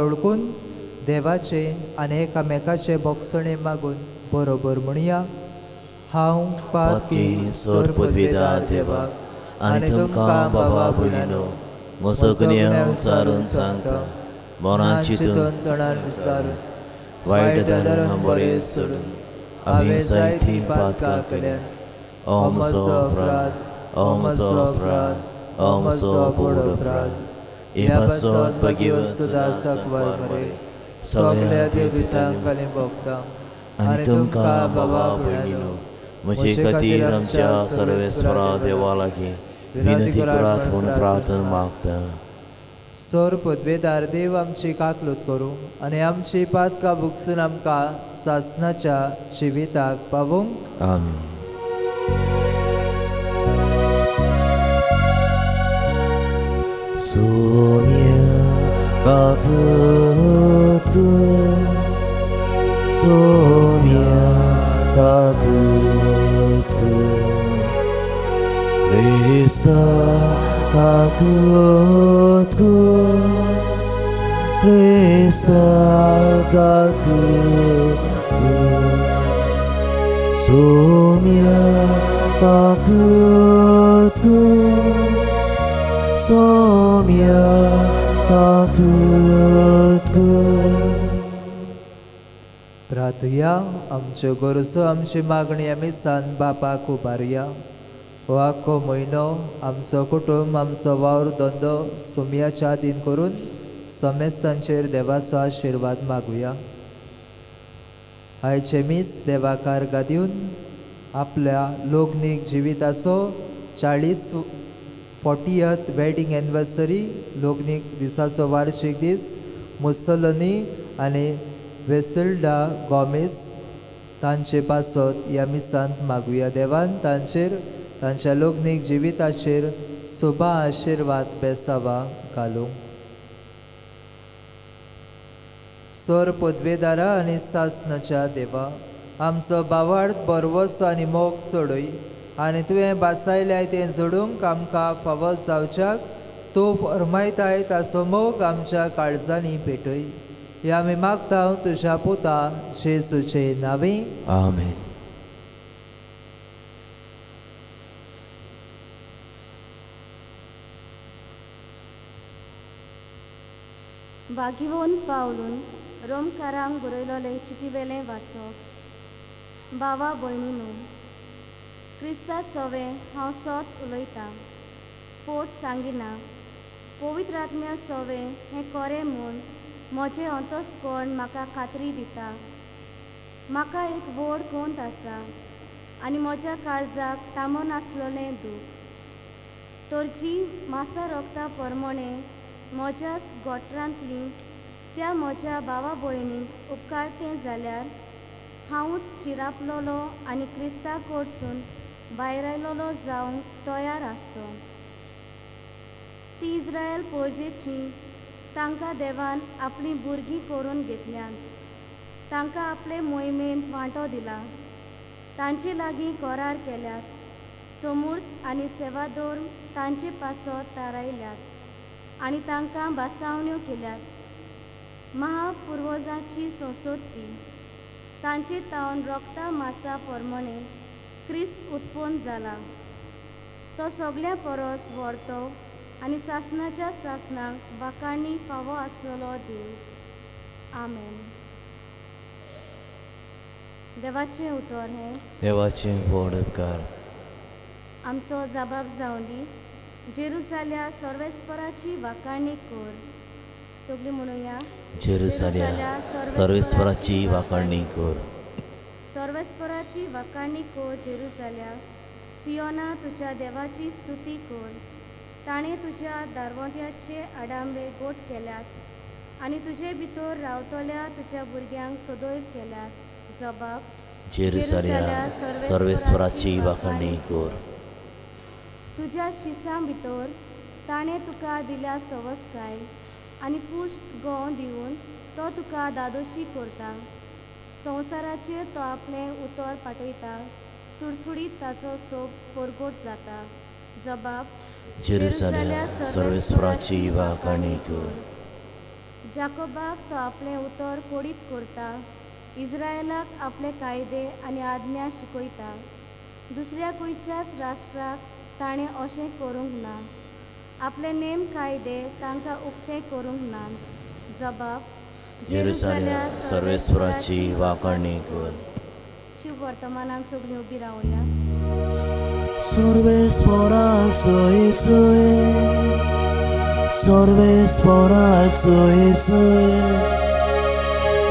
ओळखून देवाचे आनी एकामेकाचे बोगसणे मागून बरोबर म्हणया. हांव पातकी सोर पदवेदार देवाक आनी तुमकां बाबा भयणीनो म्हजो गुन्यांव विचारून सांगता. मनान चिंतून तोंडान विचारून वायट धरून बरें सोडून हांवें जायतीं पातकां केल्यात. हो म्हजो अपराध, हो म्हजो अपराध, हो म्हजो व्हड अपराध. हे पासत भाग्यवंत सुद्दां सांकवार मरे सगल्या देवदुतांक आनी भक्तांक आनी तुमकां बाबा भयणीनो म्हजे खातीर आमच्या सर्वेस्परा देवा लागीं विनंती करात म्हूण प्रार्थना मागता. सोर पदवेदार देव आमची काकलूत करूं आनी आमची पातकां भुगसून आमकां सासनाच्या जिविताक पावूंक. आमीन. Soumya kakutku, Soumya kakutku, Krista kakutku, Krista kakutku, Soumya kakutku, Soumya kakutku. प्रार्थुया. आमच्यो गरजो आमची मागणी आमी सान बापाक उबारुया. हो आख्खो म्हयनो आमचो कुटुंब आमचो वावर धंदो सुमयाच्या आदीन करून समेस्तांचेर देवाचो आशिर्वाद मागुया. आयचे मीस देवाकार गादिवन आपल्या लोकनीक जिविताचो 40th wedding anniversary लोकनीक दिसाचो वार्षिक दीस मुसलनी आनी वेसिल्डा गोमेस तांचे पासत ह्या मिसांत मागुया. देवान तांचेर तांच्या लोकनीक जिविताचेर सुबा आशिर्वाद बेसावा घालूं. सोर पदवेदारा आनी सासनाच्या देवा आमचो बावार्थ बरवसो आनी मोग चडय आनी तुवें बासायल्याय तें जोडूंक आमकां फावो जावच्याक तूं फरमायताय ताचो मोग आमच्या काळजांनी पेटय. हे आमी मागता तुज्या पुता जेजूचे नांवी. आमेन. बागिवोन पावलून रोमकारांक बरयलोले चिटीवेलें वाचप. बाबा भयणीनू, क्रिस्ता सोवे हांव सोत उलयतां, फोट सांगिना. पवित्र आत्म्या सोवे हें कोरें म्हूण म्हजें अंतस्कोण म्हाका खात्री दिता. म्हाका एक व्हड कोंत आसा आनी म्हज्या काळजाक थांबनासलोलें दूख. तर जी मासा रोगता परमणे म्हज्याच गोठरांतली त्या म्हज्या भावा भयणीक उपकारतें जाल्यार हांवूच शिरापलोलो आनी क्रिस्ता कडसून भायरायलोलो जावंक तयार आसतो. ती इस्रायल पोरजेची, तांकां देवान आपलीं भुरगीं करून घेतल्यांत, तांकां आपले मोहिमेंत वांटो दिला, तांचे लागीं करार केल्यात, समूर्त आनी सेवादोर तांचे पासत थारायल्यात आनी तांकां बासावण्यो केल्यात. महापुर्वजांची संसद ती, तांचे तावन रोगता मासा परमणे क्रिस्त उत्पन्न जाला. तो सगळ्यां परस व्हरतो आनी सासनाच्या सासनाक वाखाणी फावो आसलेलो देव. आमेन. देवाचें उतर हें देवाचें व्हड उपकार. आमचो जबाब जावं दी. जेरुजाल्या सर्वेस्पराची वाखाणी कर. सगळीं म्हणुया. जेरुजाल्या सर्वेस्पराची वाखाणी कर. सर्वेस्पराची वाखाणी कर जेरुजाल्या. सियोना तुज्या देवाची स्तुती कर. ताणें तुज्या दारवंट्याचे आडांबे गोट केल्यात आनी तुजे भितर रावतल्या तुज्या भुरग्यांक सदैव केल्यात. जबाब जेरुजाल्या सर्वेस्पराची वाखाणी कर. तुज्या शिसां भितर ताणें तुका दिल्या सवसकाय आनी पुश्ट गोंव दिवन तो तुका दादोशी करता. संवसाराचेर तो आपलें उतर पाठयता, सुडसुडीत ताचो सोब परगट जाता. जबाब जेरुजाल्या सर्वेस्पराची वाखाणी कर. जाकोबाक तो आपलें उतर कोडीत करता, इस्रायलाक आपले कायदे आनी आज्ञा शिकयता। दुसऱ्या खंयच्याच राष्ट्राक ताणें अशें करूंक ना, आपले नेम कायदे तांकां उक्ते करूंक ना। जबाब जेरुसालेम सर्वेस्पराची वाखाणी कर। शुभ वर्तमानाक सगळीं उबी रावया। सर्वेस्पराक सोय सोय, सर्वेस्पराक सोय सोय,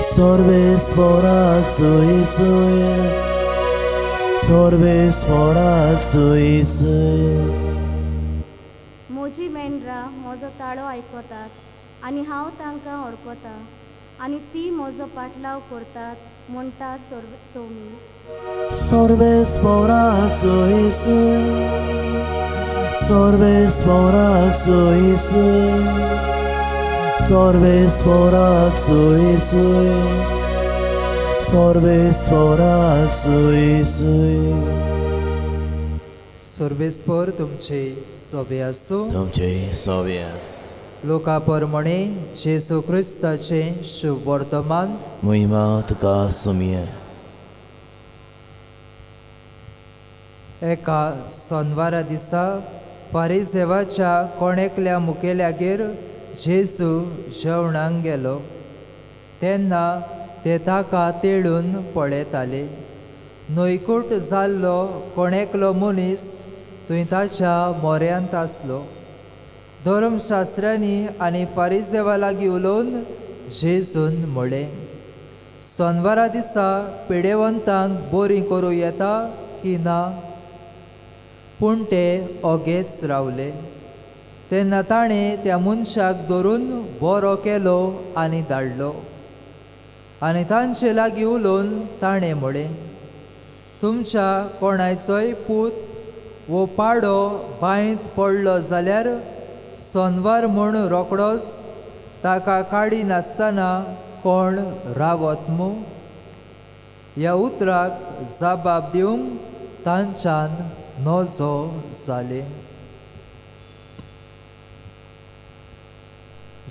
सर्वेस्पराक सोय सोय, सर्वेस्पराक सोय सोय। म्हजी मेंढरां म्हजो ताळो आयकतात आनी हांव तांकां वळखतां आनी ती म्हजो पाटलाव करतात म्हणटा सोमी। सर्वेस्पराक सोय सोय, सर्वेस्पराक सोय सोय, सर्वेस्पराक सोय सोय, सर्वेस्पराक सोय सोय। सर्वेस्पर तुमचे सोबे आसूं। तुमचे सोबे आसूं। लोका परमणे जेजू क्रिस्ताचें शुभ वर्तमान। महिमा तुका सुमिया। एका सोनवारा दिसा फारिजेवाच्या कोण एकल्या मुखेल्यागेर जेजू जेवणाक गेलो तेन्ना ते ताका तेळून पळयताले। न्हयकूट जाल्लो कोण एकलो मनीस थंय ताच्या मोऱ्यांत आसलो। धर्मशास्त्र्यांनी आनी फारिजेवा लागीं उलोवन जेजून म्हळें, सोनवारा दिसा पिडेवंतांक बरीं करूं येता की ना? पूण ते ओगेच रावले। तेन्ना ताणें त्या मनशाक धरून बरो केलो आनी धाडलो। आनी तांचे लागीं उलोवन ताणें म्हळें, तुमच्या कोणायचोय पूत वो पाडो बांयत पडलो जाल्यार सोनवार म्हूण रोकडोच ताका काडी नासतना कोण रावत मू? ह्या उतराक जबाब दिवंक तांच्यान नजो जालें।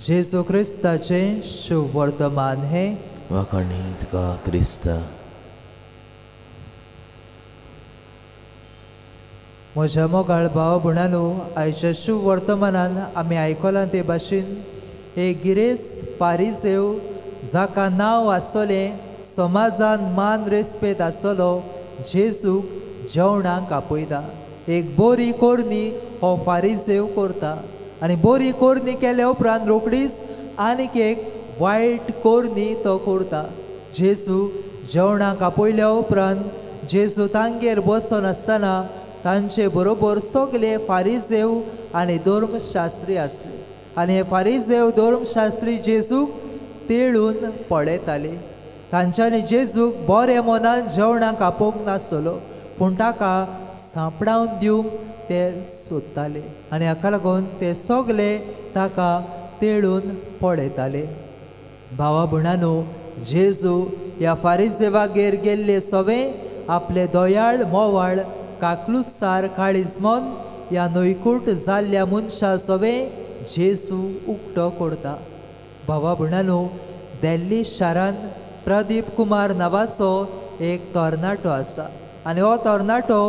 जेजू क्रिस्ताचें शुभ वर्तमान हें। वाखाणी तुका क्रिस्ता। म्हज्या मोगाळ भाव भयणांनो, आयच्या शुभ वर्तमानान आमी आयकलां ते भाशेन एक गिरेस्त फारिजेव जाका नांव आसलें, समाजान मान रेस्पेद आसलो, जेजूक जेवणाक आपयता। एक बरी कोरनी हो फारिजेव करता आनी बरी कोरनी केल्या उपरांत रोखडीच आनीक एक वायट कोरनी तो करता। जेजू जेवणाक आपयल्या उपरांत जेजू तांगेर बसून आसतना तांचे बरोबर सगळे फारिजेव आनी धर्मशास्त्री आसले आनी हे फारिजेव धर्मशास्त्री जेजूक तेळून पळयताले। तांच्यांनी जेजूक बऱ्या मनान जेवणाक आपोवंक नासलो, पूण ताका सांपडावन दिवंक ते सोदताले आनी हाका लागून ते सगळे ताका तेळून पळयताले। भावा भयणांनो, जेजू ह्या फारिजेवागेर गेल्ले सवे आपले दयाळ मोवाळ काकलुसार काळीज मन ह्या न्हयकूट जाल्ल्या मनशा सवे जेजू उक्तो करता। भावा भयणांनो, दिल्ली शारान प्रदीप कुमार नांवाचो एक तरणाटो आसा आनी हो तरणाटो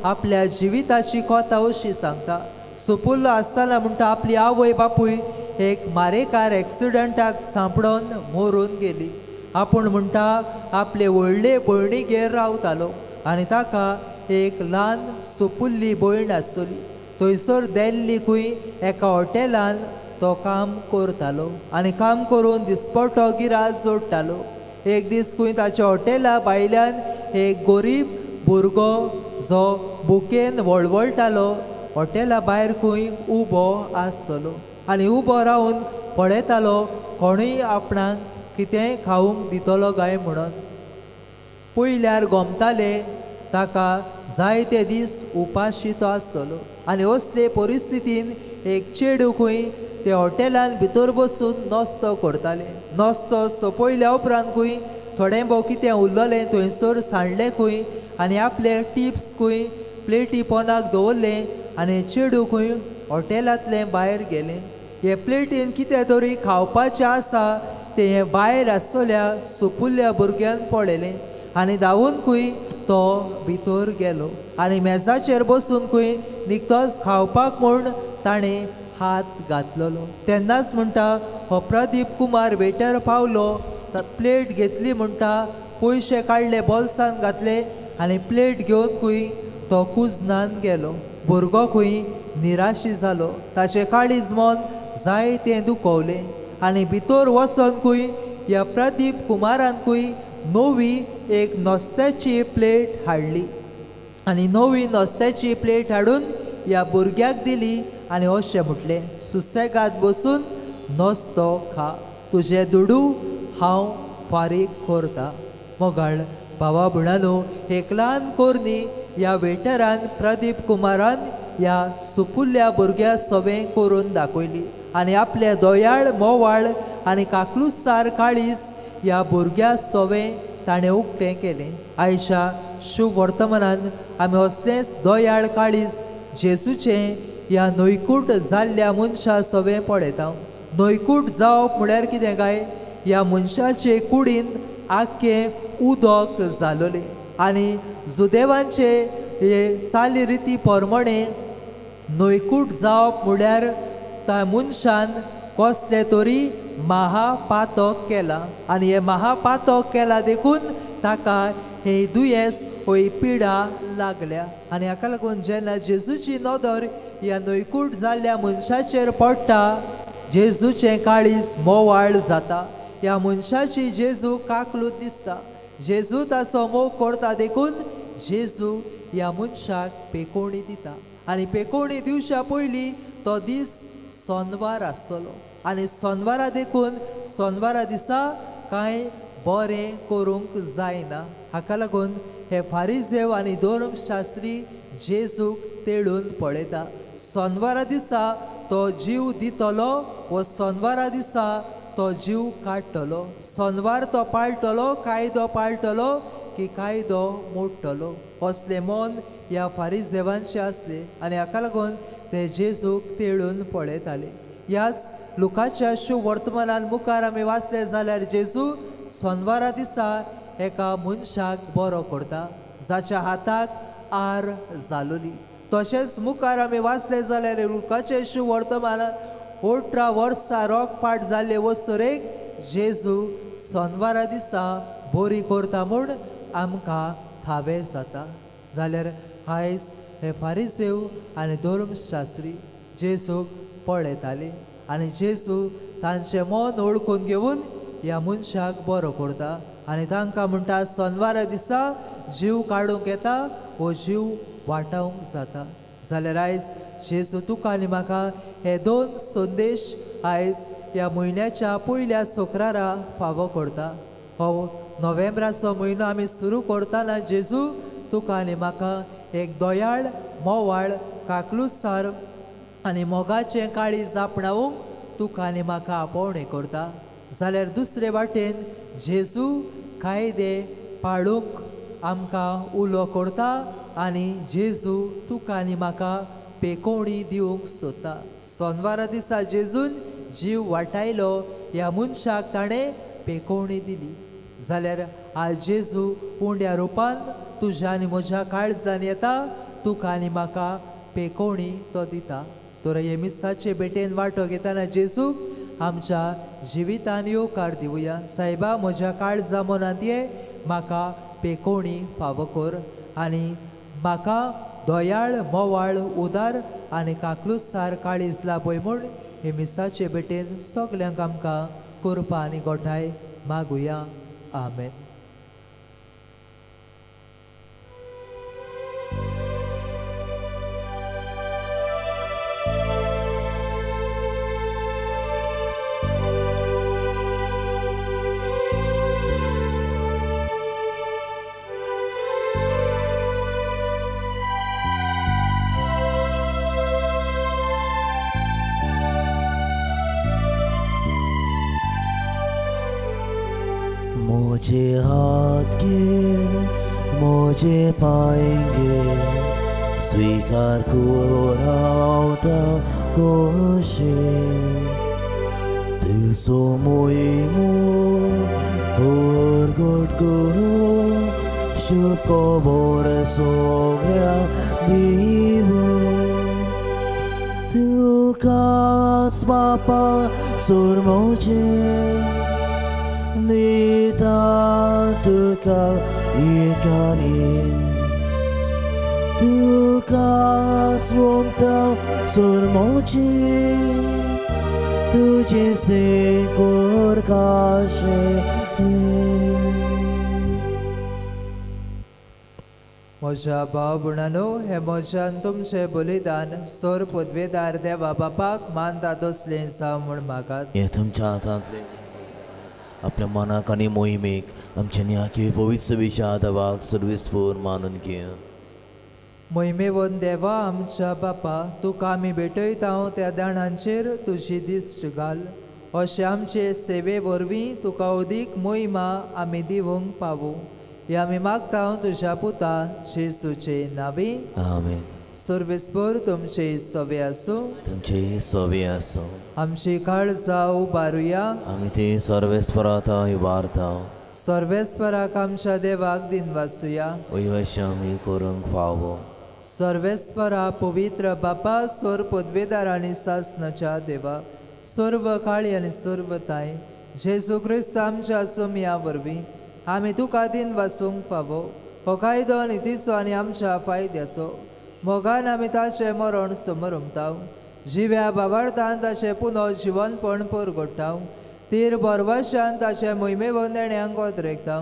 आपल्या जिविताची कथा अशी सांगता। सुपुल्लो आसतना म्हणटा आपली आवय बापूय एक मारेकार एक्सिडंटाक सांपडोन मरून गेली। आपूण म्हणटा आपले व्हडले भयणीगेर रावतालो आनी ताका एक ल्हान सुपुल्ली भयण आसली। थंयसर दिल्लीकूय एका हॉटेलान तो काम करतालो आनी काम करून दिसपटो गिराज जोडटालो। एक दीस खंय ताच्या हॉटेला भायल्यान एक गरीब भुरगो जो बुकेन वळवळटालो हॉटेला भायर खंय उबो आसलो आनी उबो रावन पळयतालो कोणूय आपणाक कितेंय खावंक दितलो काय म्हणून। पयल्यार गोमताले ताका जायते दीस उपाशी तो आसलो आनी असले परिस्थितीन एक चेडूं खंय ते हॉटेलान भितर बसून नस्तो करताले। नस्तो सोंपयल्या उपरांत खंय थोडें भोव कितें उरलें थंयसर सांडलें खंय आनी आपले टिप्स खंय प्लेटी पोनाक दवरलें आनी चेडूं खंय हॉटेलांतलें भायर गेलें। हे प्लेटीन कितें तरी खावपाचें आसा तें हें भायर आसतल्या सुपुल्ल्या भुरग्यान पळयलें आनी धांवूनकूय तो भितर गेलो आनी मेजाचेर बसूनकूय निकतोच खावपाक म्हूण ताणें हात घातलेलो. तेन्नाच म्हणटा हो प्रदीप कुमार वेटर पावलो, प्लेट घेतली म्हणटा, पयशे काडले बोल्सान घातले आनी प्लेट घेवनकूय तो कुजनान गेलो. भुरगो खंय निराशी जालो, ताचें काळीज मन जायतें दुखवलें आनी भितर वचोनकूय ह्या प्रदीप कुमारानकूय नवी एक नुस्त्याची प्लेट हाडली आनी नवी नुस्त्याची प्लेट हाडून ह्या भुरग्याक दिली आनी अशें म्हटलें, सुसेगाद बसून नुस्तो खा, तुजे दुडू हांव फारीक करता. मोगाळ भावा भयणांनो, एक ल्हान कोरनी ह्या वेटरान प्रदीप कुमारान ह्या सुपुल्ल्या भुरग्या सवें करून दाखयली आनी आपले दोयाळ मोवाळ आनी काकलुसार काळीज ह्या भुरग्या सवें ताणें उक्तें केलें. आयच्या शुभ वर्तमानान आमी असलेंच दोयाळ काळीज जेजूचें ह्या न्हंयकूट जाल्ल्या मनशा सवें पळयता. न्हंयकूट जावप म्हळ्यार कितें काय, ह्या मनशाचे कुडीन आख्खें उदक जालोलें आनी जुदेवांचे हे चाली रिती प्रमाणे न्हंयकूट जावप म्हळ्यार त्या मनशान कसलें तरी महापातक केलां आनी हें महापातक केलां देखून ताका हे दुयेंस हो पिडा लागल्या. आनी हाका लागून जेन्ना जेजूची नदर ह्या न्हंयकूट जाल्ल्या मनशाचेर पडटा, जेजूचें काळीज मोवाळ जाता. ह्या मनशाची जेजू काकलूत दिसता, जेजू ताचो मोग करता देखून जेजू ह्या मनशाक पेकोवणी दिता आनी पेकोवणी दिवच्या पयलीं तो दीस सोनवार आसतलो आनी सोनवारा देखून सोनवारा दिसा कांय बरें करूंक जायना. हाका लागून हे फारिजेव आनी धर्मशास्त्री जेजूक तेळून पळयता. सोनवारा दिसा तो जीव दितलो व सोनवारा दिसा तो जीव काडटलो, सोनवार तो पाळटलो, कायदो पाळटलो की कायदो मोडटलो, असलें मन ह्या फारिजेवांचें आसलें आनी हाका लागून ते जेजूक तेळून पळयताले. ह्याच लुकाच्या शुभ वर्तमानान मुखार आमी वाचले जाल्यार जेजू सोनवारा दिसा एका मनशाक बरो करता जाच्या हाताक आर जालोली. तशेंच मुखार आमी वाचले जाल्यार लुकाचें शुभ वर्तमानान 18 वर्सां रोगपाट जाल्ले वसरेक जेजू सोनवारा दिसा बरी करता म्हूण आमकां थावें जाता. जाल्यार आयज हे फारिसेव आनी धर्मशास्त्री जेजूक पळयताले आनी जेजू तांचें मन वळखून घेवन ह्या मनशाक बरो करता आनी तांकां म्हणटा सोनवारा दिसा जीव काडूंक येता वो जीव वाटावंक जाता. जाल्यार आयज जेजू तुका आनी म्हाका हे दोन संदेश आयज ह्या म्हयन्याच्या पयल्या शुक्रारा फावो करता. हो नोव्हेंबराचो म्हयनो आमी सुरू करतना जेजू तुका आनी म्हाका एक दोयाळ मोवाळ काकलुसार आनी मोगाचें काळीज आपणावंक तुका आनी म्हाका आपोवणें करता. जाल्यार दुसरे वाटेन जेजू कायदे पाळूंक आमकां उलो करता आनी जेजू तुका आनी म्हाका पेकोवणी दिवंक सोदता. सोनवारा दिसा जेजून जीव वाटायलो ह्या मनशाक ताणें पेकोवणी दिली. जाल्यार आज जेजू उंड्या रुपान तुज्या आनी म्हज्या काळजान येता, तुका आनी म्हाका पेकोवणी तो दिता. तर हे मिसाचे भेटेन वांटो घेतना जेजूक आमच्या जिवितान येवकार दिवया. सायबा म्हज्या काळजा मनांत ये, म्हाका पेकोवणी फावो कर आनी म्हाका दयाळ मोवाळ उदार आनी काकलुसार काळीज लाभय म्हूण हे मिसाचे भेटेन सगल्यांक आमकां कृपा आनी गोठाय मागुया. आमेन. मुझे हाथ के मुझे पाएंगे स्वीकार कोरावता कोशे तुजो मोहिमो परगट करूं शुभ खबर सगळ्या दिवूं तुकाच बापा सोरमोचें दिता तुका एकानी तुका स्वता सोरमोचें तुजें स्नेह करकाशें. म्हज्या भाव भयणांनो, हें म्हज्यान तुमचें बलिदान सोर पदवेदार देवा बापाक मानता तसलें जावं म्हूण मागात. हें तुमच्या हातांतलें आपल्या मनाक आनी मोहिमेक आमच्या न्याकी पवित्र विशा देवाक सर्विसपूर मानून घेवन. मोहिमेवन देवा आमच्या बापा, तुका आमी भेटयता त्या दाणांचेर तुजी दिश्ट घाल, अशें आमचे सेवे वरवीं तुका अदीक मोहिमा आमी दिवंक पावूं. हे आमी मागता तुज्या पुता जेजूचे नांवी. आमेन. सर्वेस्पर तुमचे सवे आसूं. तुमचे सवे आसूं. आमची काळजां उबारुया. आमी ते सर्वेस्पराता उबारता. सर्वेस्पराक आमच्या देवाक दिनवासुया. वयवश आमी करूंक फावो. सर्वेस्परा पवित्र बापा, सोर पदवेदार आनी सासनाच्या देवा, सर्व काळी आनी सर्व ताय जेजू क्रिस्त आमच्या सोमया वरवीं आमी तुका दिनवासूंक फावो. हो कायदो आनी तिचो आनी आमच्या फायद्याचो मोगान आमी ताचें मरण समरुमता, जिव्या बाबार्थान ताचें पुनो जिवनपण परगडटा, तीर बरवाशान ताचे मोहिमेवन देण्यांक ओतरेकता.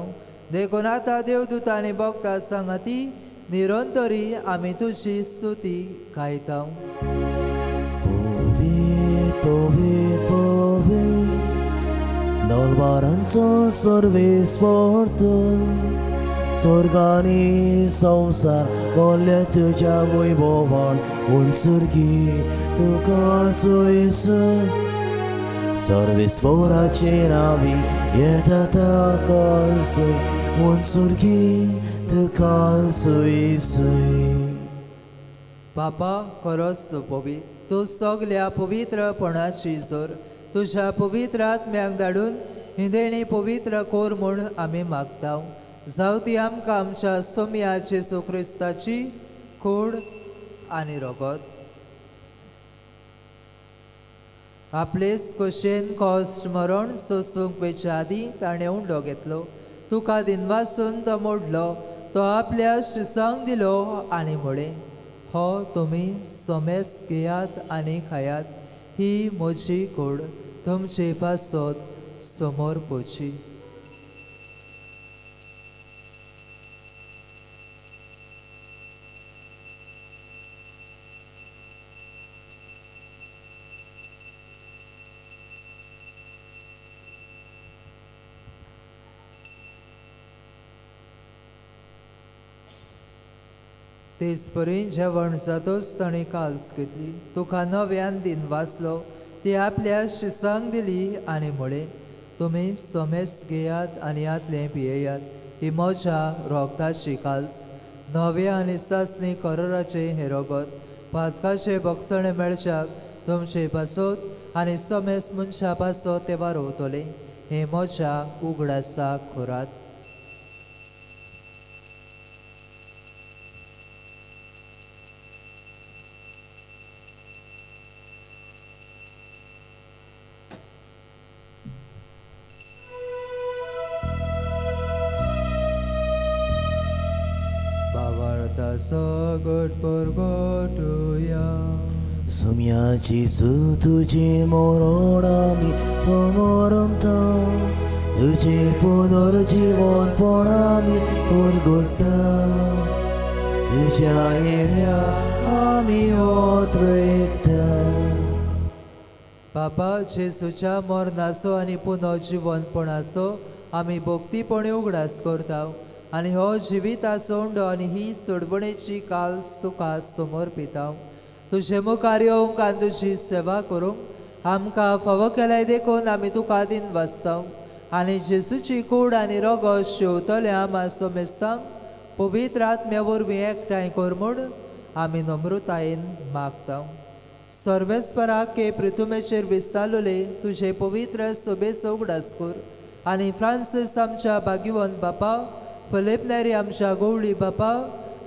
देखून आतां देवदूतांनी भोगता सांगाती निरंतरी आमी तुजी स्तुती गायता. पवित्र पवित्र पवित्र दलबारांचो सर्वेस्पर तूं, स्वर्गानी संवसार बोल्ले तुज्या वैभवान उंचुरगी तुका चोयसर सर्वेस्पराचे नांवी येता ताका उंचुरगी तुका चोयसर. बापा, खरोच तूं पवित्र, तूं सगल्या पवित्रपणाची जोर. तुज्या पवित्र आत्म्याक धाडून ही देणी पवित्र कोर म्हूण आमी मागता. जावं ती आमकां आमच्या सोमया जेजू क्रिस्ताची कूड आनी रगत. आपलेच खोशयेन कश्ट मरण सोसूंक वेच्या आदीं ताणें उंडो घेतलो, तुका दिनवासून तो मोडलो, तो आपल्या शिसांक दिलो आनी म्हळें, हो तुमी सोमेस घेयात आनी खायात, ही म्हजी कूड तुमचे पासत समोर पोची. तेच परी जेवण जातच ताणें काल्स घेतली, तुका नव्यान दिन वाचलो, ती आपल्या शिसांक दिली आनी म्हळें, तुमी सोमेस घेयात आनी हातलें पियेयात, ही म्हज्या रोगताची काल्स, नव्या आनी सासणी कराराचें हें रगत, पातकाचें भोगसणें मेळच्याक तुमचे पासत आनी सोमेस मनशा पासत ते वारोवतले. हें म्हज्या उगडासाक खोरात. सगट परगटुया. सुम्याची सु तुजें मरण आमी समरमता, तुजें पुनर्जिवनपण आमी परगट्टा, तुज्या येण्या आमी ओतरेकता. बाबा, जेजूच्या मरणाचो आनी पुनर्जिवनपणाचो आमी भक्तीपणी उगडास करता आनी हो जिविताचो उंडो आनी ही सोडवणेची काल तुका समर्पिता. तुजे मुखार येवंक आनी तुजी सेवा करूंक आमकां फावो केल्याय देखून आमी तुका दिनवासता आनी जेजूची कूड आनी रगत शेवतल्या आमा सोमेस्तांक पवित्र आत्म्या वरवीं एकठांय कर म्हूण आमी नम्रतायेन मागता. सर्वेस्पराक के पृथुमेचेर विस्तारले तुझे पवित्र सोबेचो उगडास कर आनी फ्रांसीस आमच्या भाग्यवंत बापा, फिलीप नेरी आमच्या गोवळी बापा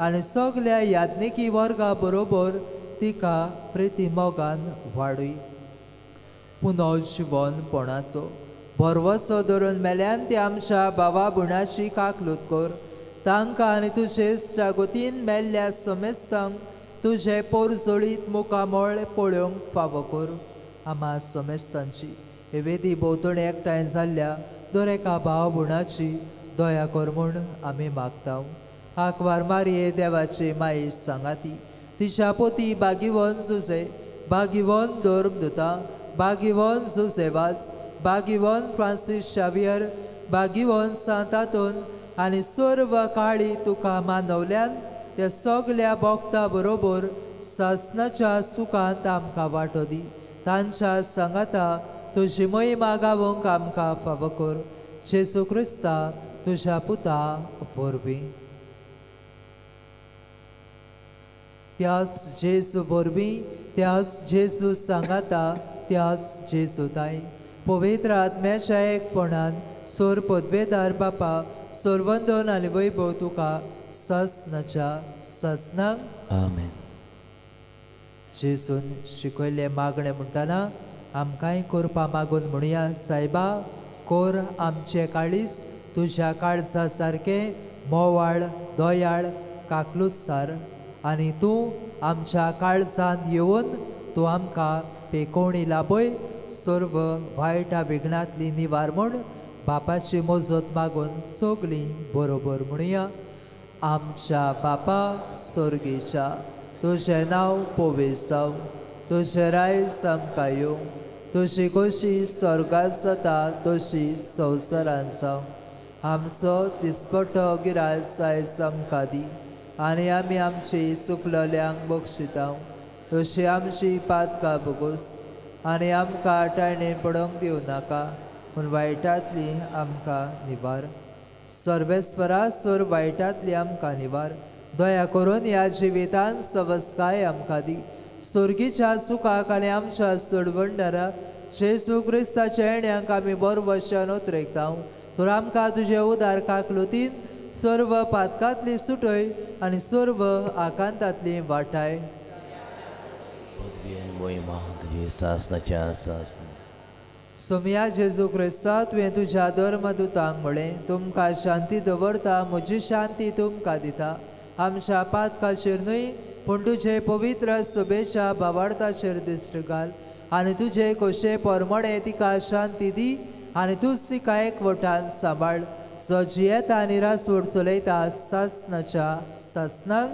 आनी सगल्या याज्ञिकी वर्गा बरोबर तिका प्रिती मोगान वाडय. पुनर्जिवनपणाचो भरवसो धरून मेल्यान ते आमच्या बाबा बुणाची काकलूत कर. तांकां आनी तुजे गोतीन मेल्ल्या समेस्तांक तुजे पोरजोळीत मुखामळ पळोवंक फावो कर. आमा समेस्तांची हे वेदी भोंवतणी एकठांय जाल्ल्या दर एका भाव भुणाची दया कर म्हूण आमी मागता. आंकवार मारये देवाची माई सांगाती तिच्या पोती बागिवन जुजे, बागिवन धर्मदुता, बागिवन जुजेवास, बागिवन फ्रांसीस शावियर, बागिवन सांतातून आनी सर्व काळी तुका मानवल्यान त्या सगल्या भोक्ता बरोबर सासनाच्या सुखांत आमकां वांटो दी. तांच्या सांगाता तुजी महिमा गावंक आमकां फावो कर. जेजू क्रिस्ता तुज्या पुता वरवीं. त्याच जेजू वरवीं, त्याच जेजू सांगाता, त्याच जेजू ताई पवित्र आत्म्याच्या एकपणान सोर पदवेदार बापा सोरवंदन आनी वैभव तुका ससनाच्या ससनांक. आमेन. जेजून शिकयल्लें मागणें म्हणटना आमकांय करपा मागून म्हणया, सायबा कोर आमचें काळीज तुज्या काळजा सारकें मोवाळ दयाळ काकलुसार आनी तूं आमच्या काळजान येवन तूं आमकां पेकोवणी लाभय. सर्व वायटा विघ्नांतली निवार म्हूण बापाची मजत मागून सगळीं बरोबर म्हणया. आमच्या बापा सोर्गेच्या, तुजें नांव पवित्र जावं, तुजें रायज आमकां येवं, तुजी खोशी स्वर्गांत जाता तशी संवसारांत जावं. आमचो दिसपट्टो गिरास आयज आमकां दी आनी आमी आमची चुकलल्यांक बक्षिता तशी आमची पातकां भोगोस आनी आमकां टायणेन पडोवंक दिवं नाका पूण वायटांतली आमकां निवार. सर्वेस्परा सोर वायटांतली आमकां निवार. दया करून ह्या जिवितान सवस्काय आमकां दी. सोर्गीच्या सुखाक आनी आमच्या सोडवणदारा जेजू क्रिस्ताच्या येण्याक आमी बरवशान उतरेकता. तर आमकां तुजे उदार काकलुतीन सर्व पातकांतली सुटय आनी सर्व आकांतांतली वाटाय. पदवी आनी मोहिमा तुजी सासनाच्या सासना. सोमया जेजू क्रिस्ता, तुवें तुज्या धर्मदुतांक म्हळें, तुमकां शांती दवरता, म्हजी शांती तुमकां दिता. आमच्या पातकाचेर न्हय पूण तुजे पवित्र सोबेच्या भावार्थाचेर दिश्ट घाल आनी तुजे खोशे परमणे तिका शांती दी आनी तूंच तिका एकवटान सांबाळ, जो जियेता आनी रासवड चलयता सासनाच्या सासनांक.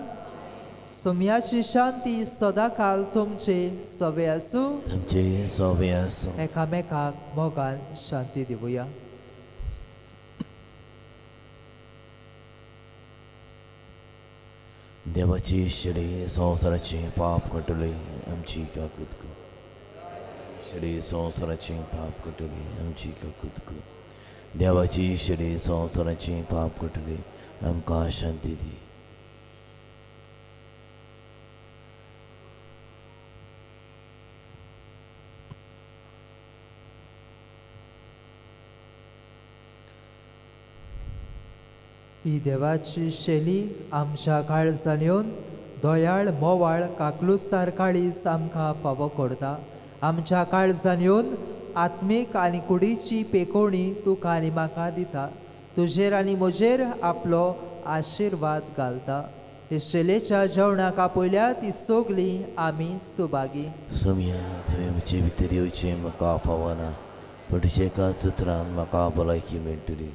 सोमयाची शांती सदांकाल तुमचे सवे आसूं. तुमचे सवे आसूं. एकामेकाक मोगान शांती दिवया. देवाची शेळी संवसाराचें पाप कटले आमची काकूत कर. शेळी संवसाराचें पाप कटले आमची काकूत कर. देवाची शेळी संवसाराचें पाप कटले आमकां शांती दी. ही देवाची शैली आमच्या काळजान येवन दयाळ मोवाळ काकलुसार काळीज आमकां फावो करता. आमच्या काळजान येवन आत्मीक आनी कुडीची पेकोवणी तुका आनी म्हाका दिता. तुजेर आनी म्हजेर आपलो आशिर्वाद घालता. हे शैलेच्या जेवणाक आपयल्या ती सगळीं आमी सुभागी. सोमया, तुवें म्हजे भितर येवचें म्हाका फावना, पूण तुज्या एकाच उतरान म्हाका भलायकी मेळटली.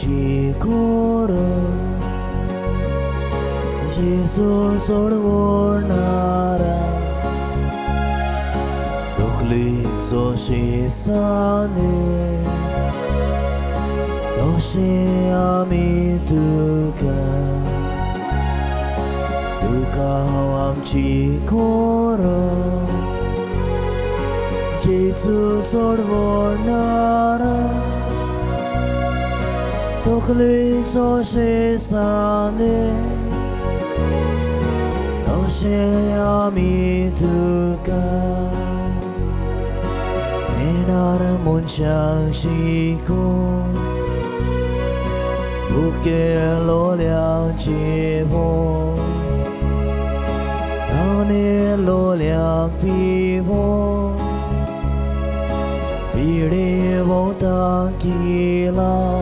आमची कोर जेजू सोडवणारा तकलेचो शिसाने तशें आमी तुका तुका आमची कोर जेजू सोडवणारा तकलेचो शिसाने तशें आमी तुका नेणार मनशांक शिकून भुकेलोल्यांक जेवण तानेलोल्यांक पिवोन पिडेवंतांक किलां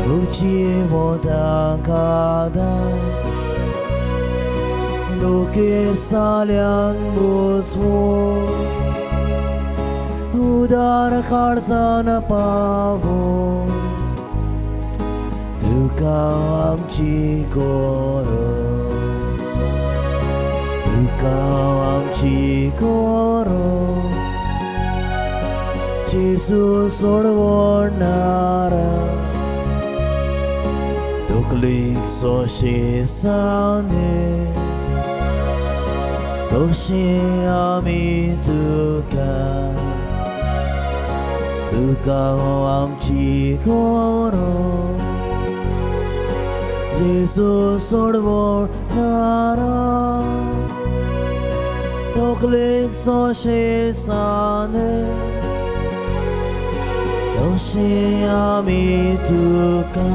उरचेवंतांक आदार दुखेसाल्यांक बसवोन उदार काळजान पावोन तुका आमची कोर तुका आमची कोर जेजू सोडवणारा तकलेक सोंशेसाने तशें आमी तुका तुका आमची कोर जेजू सोडवणारा तकलेक सोंशेसाने तशें आमी तुका.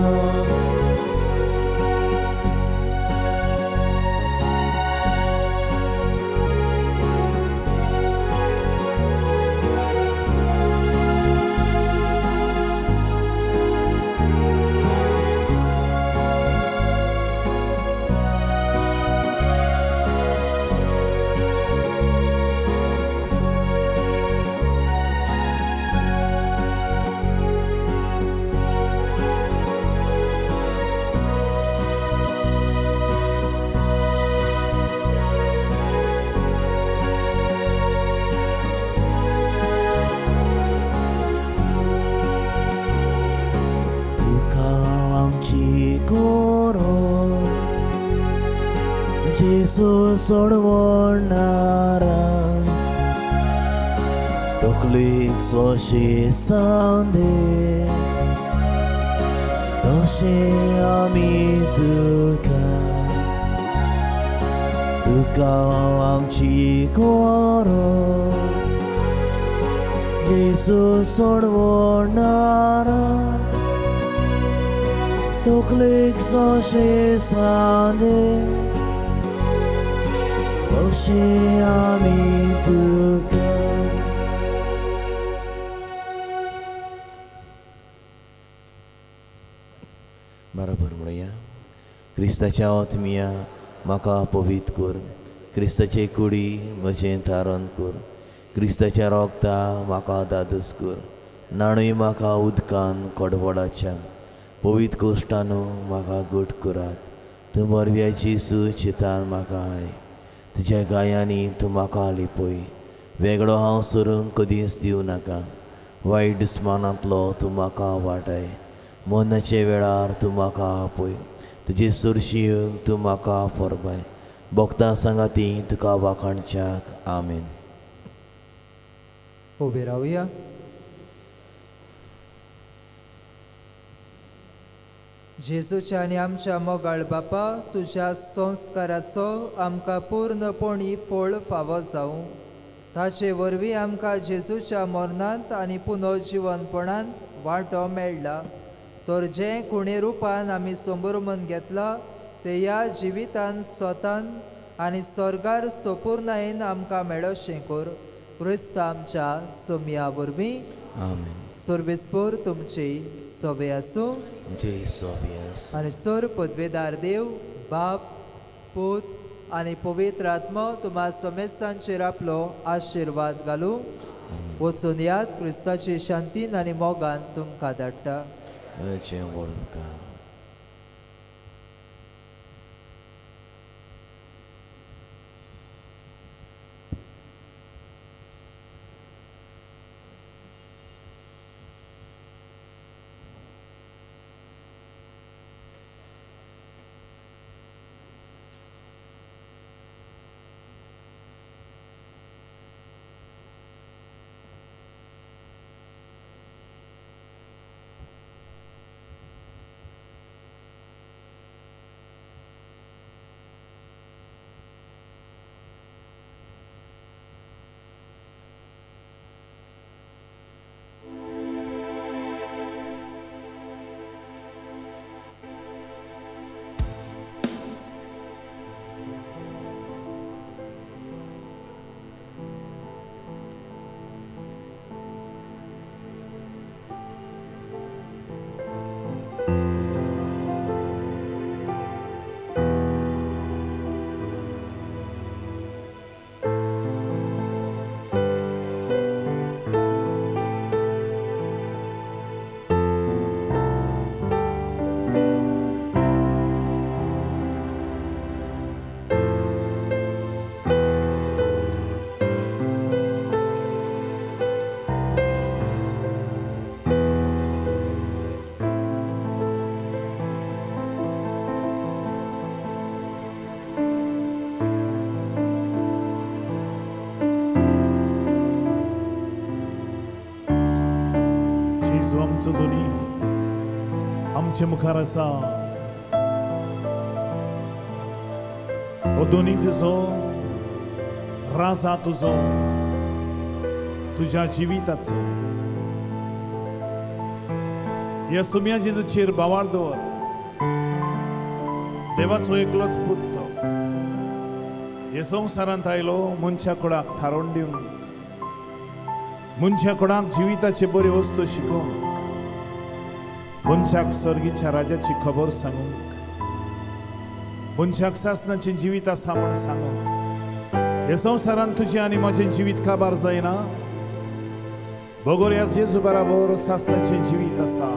जेजू सोडवणारा तकलेक सोंशेसाने तशें आमी तुका तुका आमची कोर जेजू सोडवणारा तकलेक सोंशेसाने तशें आमी तुका. बरोबर म्हणया क्रिस्ताच्या आत्म्या म्हाका पवित्र कर, क्रिस्ताचे कुडी म्हजें तारण कर, क्रिस्ताच्या रोगता म्हाका दादूस कर, नाणूय म्हाका उदकान कडवडाच्या पवित्र कोश्टानू म्हाका घट करात. तूं बरव्या जेजू चितान म्हाका I, तुज्या गायांनी तूं म्हाका लिपय, वेगळो हांव सरूंक कदींच दिवं नाका. वायट दुस्मानांतलो तूं म्हाका वाटाय, मरणाचे वेळार तूं म्हाका आपय, तुजे सुरशी येवंक तूं म्हाका फरबाय. भक्तां सांगाती तुका वाखाणच्याक. आमेन. उबे रावया. जेजूच्या आनी आमच्या मोगाळ बापा, तुज्या संस्काराचो आमकां पूर्णपणी फळ फावो जावं. ताचे वरवीं आमकां जेजूच्या मरणांत आनी पुनर्जिवनपणांत वांटो मेळ्ळा. तर जें खुणे रुपान आमी संबरमन घेतला ते ह्या जिवितान स्वतान आनी स्वर्गार सोपूर्णायेन आमकां मेळोशें कर. क्रिस्त आमच्या सोमया वरवीं. आमेन. सर्वेस्पोर तुमची सोवे आसूं. तुमची सोवे आसूं. आनी सर पदवेदार देव बाप पूत आनी पवित्र आत्मो तुमा समेस्तांचेर आपलो आशिर्वाद घालूं. वचून याद क्रिस्ताची शांतीन आनी मोगान तुमकां धाडटा. तुजें व्हड उपकार. आमचो दोनी आमचे मुखार आसा. हो दोनी तुजो राजा, तुजो तुज्या जिविताचो. ह्या सुम्या जेजूचेर भावार दवर. देवाचो एकलोच पूत तो हे संवसारांत आयलो मनशा कुडाक थारोवन दिवंक, मनशा कुडाक जिविताचे बऱ्यो वस्तू शिकोवंक, मनशाक सर्गीच्या राजाची खबर सांगूंक, मनशाक सासणाचें जिवीत आसा म्हूण सांगूंक. हे संवसारांत तुजें आनी म्हजें जिवीत काबार जायना, बगर ह्या जेजू बराबर सासणाचें जिवीत आसा.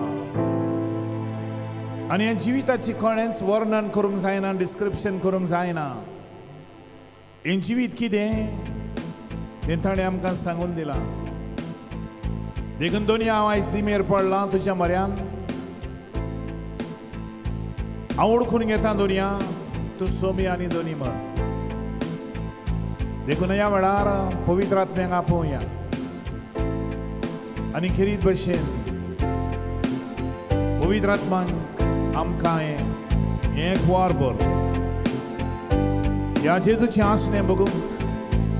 आनी ह्या जिविताची कोणेंच वर्णन करूंक जायना, डिस्क्रिप्शन करूंक जायना. हें जिवीत कितें तें ताणें आमकां सांगून दिलां. देखून दोनी हांव आयज दिमेर पडलां तुज्या म्हऱ्यान. हांव वळखून घेता दोनया, तूं सोमी आनी दोनी म्हण. देखून ह्या वेळार पवित्र आत्म्यांक आपोवया आनी खेरीत भशेन पवित्र आत्मांक आमकां हें एक वार भर ह्या जेजूचें आसणें बघूंक,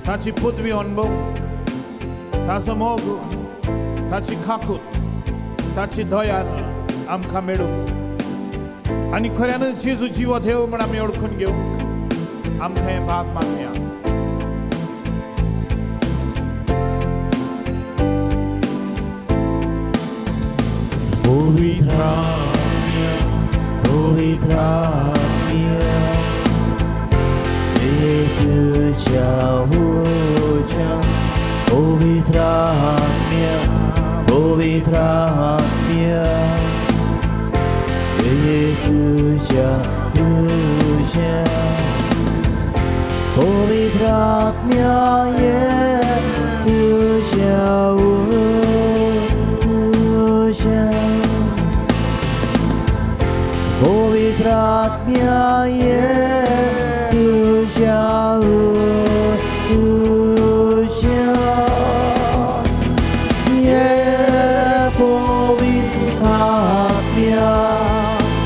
ताची पदवी अणभवूंक, ताचो मोग, ताची काकूत, ताची दया आमकां मेळूंक आनी खऱ्यानच जेजू जिवो देव म्हण आमी वळखून घेवंक आमकां हें भाग मागया. पवित्र आत्म्या, पवित्र आत्म्या, तुझ्या उज्या. पवित्र आत्म्या, पवित्र आत्म्या, तुझ्या उज्या. पवित्र आत्म्या, ये तुझ्या उज्या. पवित्र आत्म्या, ये तुझ्या उज्या. ये पवित्र आत्म्या,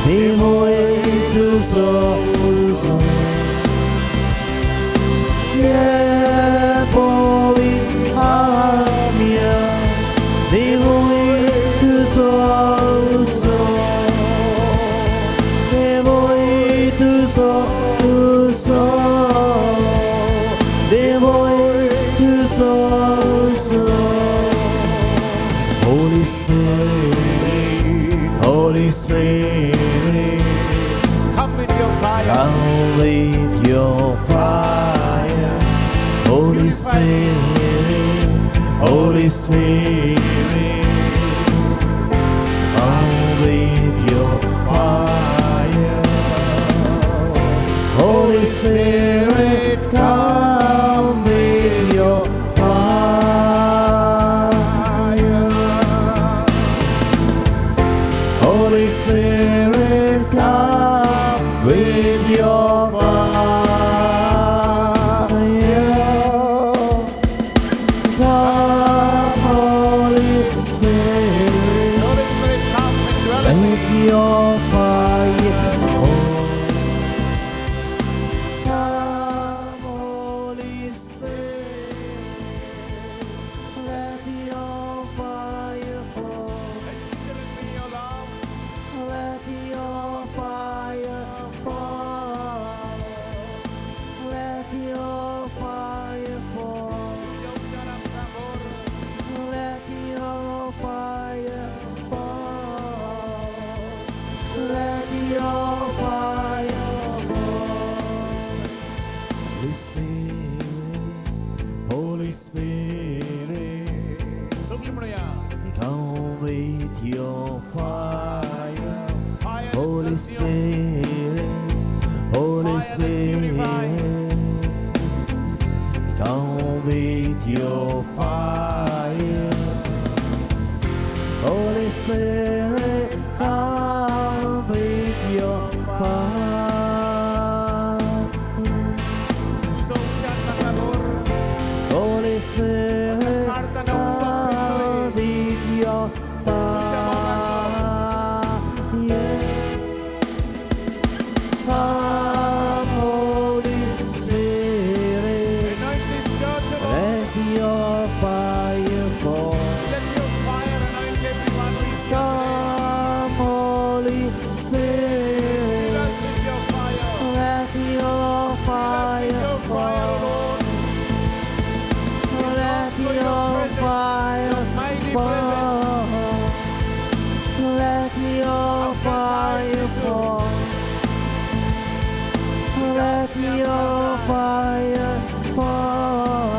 देवोय तुजो उजो. ये पवित्र आत्म्या, देवोय तुजो उजो. देवोय तुजो उजो. देवोय तुजो उजो. Holy Spirit, Holy Spirit, Come with your fire. Come with your fire. Holy Spirit, Holy Spirit, Come with your fire. Holy Spirit, come with your fire. Holy Spirit, come with your fire. Come, Holy Spirit, Holy Spirit, come and dwell in me. let your fire fall. Come, Holy Spirit, let your fire fall. Let me your love. Let your fire fall. Let your fire fall. तुज्या उज्यान आमकां भर. Let your fire fall. Let your fire fall. Holy Spirit, Holy Spirit, सगळीं म्हणुया. Come with your fire. Fire that Holy consumes. Spirit, Holy Fire that purifies. Spirit, come with your fire. Holy Spirit, come with your fire. तुजो उज्यान म्हाका भर. Holy Spirit, come with your fire. Come, Holy Spirit, Anoint this church, O Lord. Let your fire fall. Let your fire anoint everyone who is here today. Come, Holy Fill Spirit, us with your fire. Let your Fill us with fire your fire, O fall. Lord. Let For your your presence, fire your mighty presence. fall. Let your fire fall. Let your fire fall.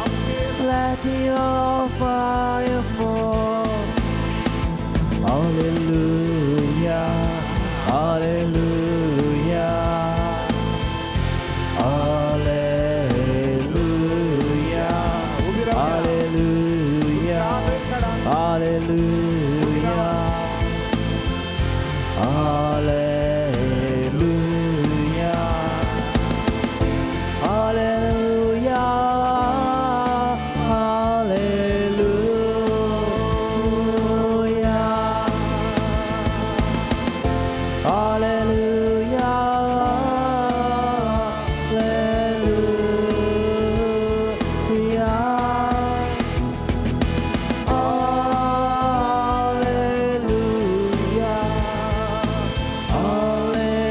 आमचेर Let your fire fall. Hallelujah, hallelujah, hallelujah, उबी रावया. Hallelujah, हात वयर काडा. Hallelujah, hallelujah, hallelujah, hallelujah, hallelujah, hallelujah. Hallelujah, hallelujah,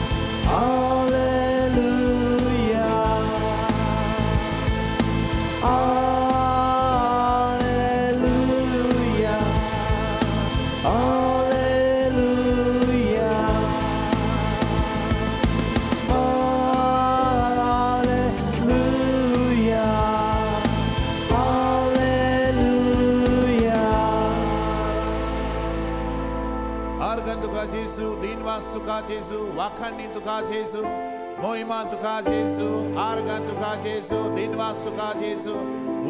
hallelujah, hallelujah, hallelujah, hallelujah. Hallelujah, hallelujah. आर्गां तुका जेजू, दिनवास तुका जेजू, वाखाणी तुका जेजू, मोहिमा तुका जेजू. आर्गां तुका जेजू, दिनवास तुका जेजू,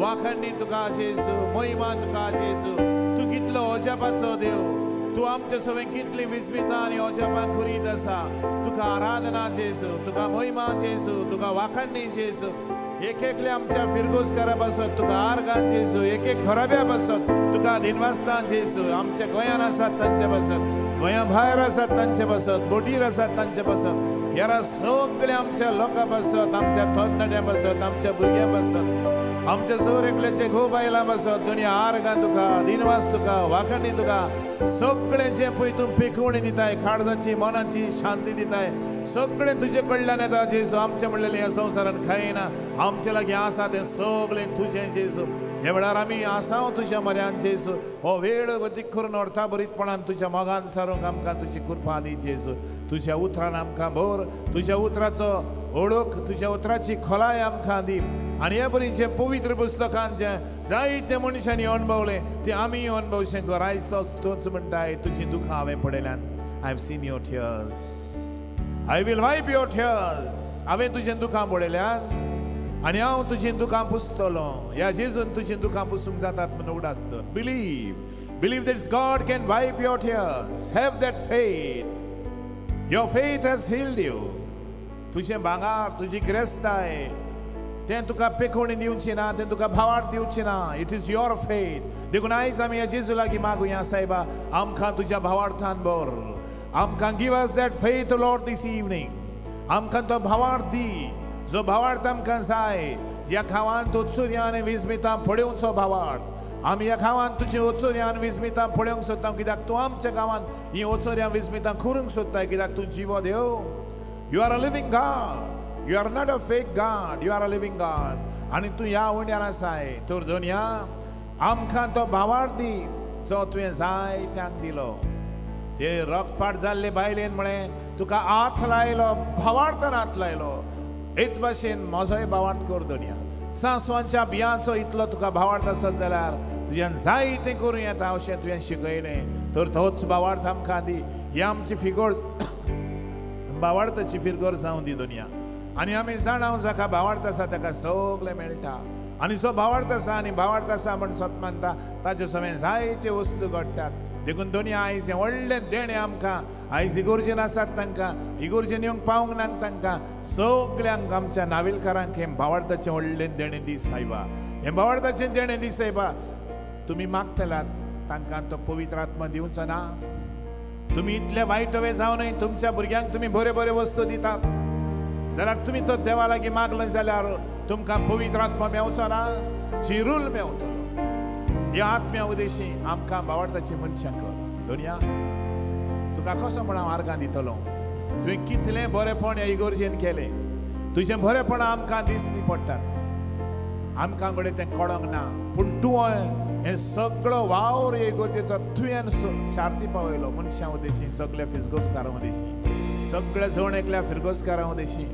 वाखाणी तुका जेजू, मोहिमा तुका जेजू. तूं कितलो अजापाचो देव. तूं आमचे सवें कितली विस्मिता आनी अजापां करीत आसा. तुका आराधना जेजू, तुका मोहिमा जेजू, तुका वाखाणी जेजू. एक एकले आमच्या फिरगोजकारा पासत तुका आर्गां जेजू. एक एक घराब्या पासत तुका दिनवासता जेजू. आमच्या गोंयान आसात तांचे पासत, गोंया भायर आसात तांचे पासत, बोटीर आसात तांचे पासत, ह्या सगल्या आमच्या लोकां पासत, आमच्या तरणाट्यां पासत, आमच्या भुरग्यां पासत, आमच्या सर एकल्याचे घोव बायलां पासत दुनिया आर्गां तुका, दिनवास तुका, वाखाणी तुका. सगळें जें पळय तूं पिकवणी दिताय, काळजाची मनाची शांती दिताय, सगळें तुजे कडल्यान येता जेजू. आमचें म्हणलेलें ह्या संवसारान कांय ना. आमचे लागीं आसा तें सगळें तुजें जेजू. ह्या वेळार आमी आसाव तुज्या म्हऱ्यान जेजू. हो वेळ गतीक करून अर्था बरीतपणान तुज्या मोगान सारूंक आमकां तुजी कृपा दी जेजू. तुज्या उतरान आमकां भर, तुज्या उतराचो ओळख, तुज्या उतराची खोलाय आमकां दी. आनी हे बरी जें पवित्र पुस्तकान जें जायते मनशांनी अणभवलें तें आमी अणभवचें कर. आयज तोच म्हणटाय तुजीं दुखां हांवें पळयल्यान. I have seen your tears, I will wipe your tears. हांवें तुजें दुखां पळयल्यान आनी हांव तुजीं दुखां पुसतलो. ह्या जेजून तुजीं दुखां पुसूंक जातात म्हूण उगडास दवर. Believe, believe that God can wipe your tears. Have that faith. Your faith has healed you. तुजें भांगार, तुजी ग्रेस्ताय तें तुका पेखोवणी दिवची ना, तें तुका भावार्थ दिवची ना. It is your faith. देखून आयज आमी ह्या जेजू लागीं मागुया, सायबा आमकां तुज्या भावार्थान भर. आमकां give us that faith Lord this evening. आमकां तो भावार्थ दी जो भावार्थ आमकां जाय. ह्या गांवांत ओचुर्या आनी विस्मितां पळोवचो भावार्थ. आमी ह्या गांवांत तुजी ओचोर्या आनी विस्मितां पळोवंक सोदता, कित्याक तूं आमच्या गांवांत ही ओचोर्या विस्मितां करूंक सोदताय, कित्याक तूं जिवो देव. You are a living God. You are not a fake God. You are a living God. आनी तूं ह्या उंड्यार आसाय. तर दोनया आमकां तो भावार्थ दी जो तुवें जाय त्यांक दिलो. ते रक्तपाट जाल्ले बायलेन म्हळें तुका हात लायलो, भावार्थान हात लायलो. हेच भाशेन म्हजोय भावार्थ कर दोनया. सांसवांच्या बियांचो इतलो तुका भावार्थ आसत जाल्यार तुज्यान जाय तें करूं येता अशें तुवें शिकयलें. तर तोच भावार्थ आमकां दी. ही आमची फिगोर भावार्थाची फिरगोर जावं दी दुनिया. आनी आमी जाणा जाका भावार्थ आसा ताका सगळें मेळटा. आनी जो भावार्थ आसा आनी भावार्थ आसा म्हण सत मानता ताचे समें जायत्यो वस्तू घडटात. देखून दोनया आयज हें व्हडलें देणें आमकां. आयज इगोर्जेन आसात तांकां, इगोर्जेन येवंक पावूंक ना तांकां, सगल्यांक आमच्या नावेलकारांक हें भावार्थाचें व्हडलें देणें दी सायबा. हें भावार्थाचें देणें दी सायबा. तुमी मागतलात तांकां तो पवित्र आत्मा दिवचो ना. तुमी इतले वायट वे जावनय तुमच्या भुरग्यांक तुमी बऱ्यो बऱ्यो वस्तू दितात जाल्यार तुमी तो देवा लागीं मागले जाल्यार तुमकां पवित्र आत्मा मेवचो ना, जिरूल मेवतलो. ह्या आत्म्या उदेशी आमकां भावार्थाची मनशां कर. दोनया तुका कसो म्हण हांव आर्गां दितलो. तुवें कितलें बरेंपण ह्या इगोर्जेन केलें, तुजें बरेंपण आमकां दिसती पडटात. आमकां घडये तें कळोंक ना, पूण तूं हें सगळो वावर हे इगोर्जेचो तुवें शार्ती पावयलो मनशां उदेशी, सगल्या फिरगोजकारां उदेशी, सगळ्या जण एकल्या फिरगोजकारां उदेशी.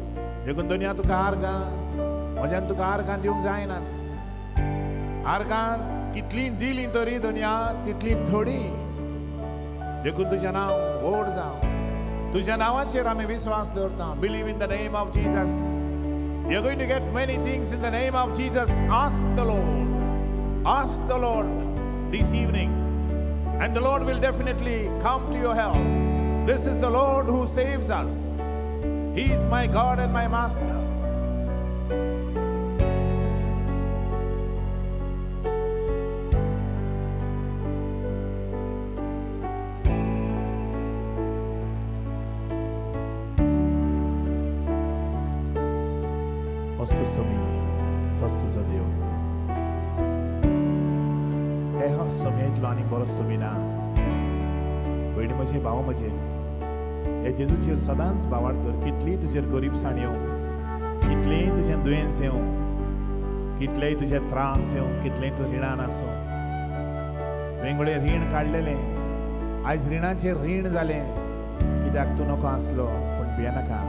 देखून दोनया तुका आर्गां, म्हज्यान तुका आर्गां दिवंक जायना. आर्गां कितलीं दिलीं तरी दुनिया तितली थोडी. देखून तुजें नांव व्हड जावं. तुज्या नांवाचेर आमी विस्वास दवरता. Believe in the name of Jesus. You are going to get many things in the name of Jesus. Ask the Lord. Ask the Lord this evening and the Lord will definitely come to your help. This is the Lord who saves us. He is my God and my Master. तोच सोमी, तोच तुजो देव. हे सोमी इतलो आनी बरो सोमी ना. भयणी म्हजी, भाव म्हजे, हे जेजूचेर सदांच भावार्थ दवर. कितलीय तुजेर गरीबसाण येवं, कितलेंय तुजें दुयेंस येवं, कितलेय तुजे त्रास येवं, कितलेंय तूं रिणान आसूं. तुवें घडये रीण काडलेलें, आयज रिणाचेर रीण जालें कित्याक तूं नको आसलो. पूण भियेनाका,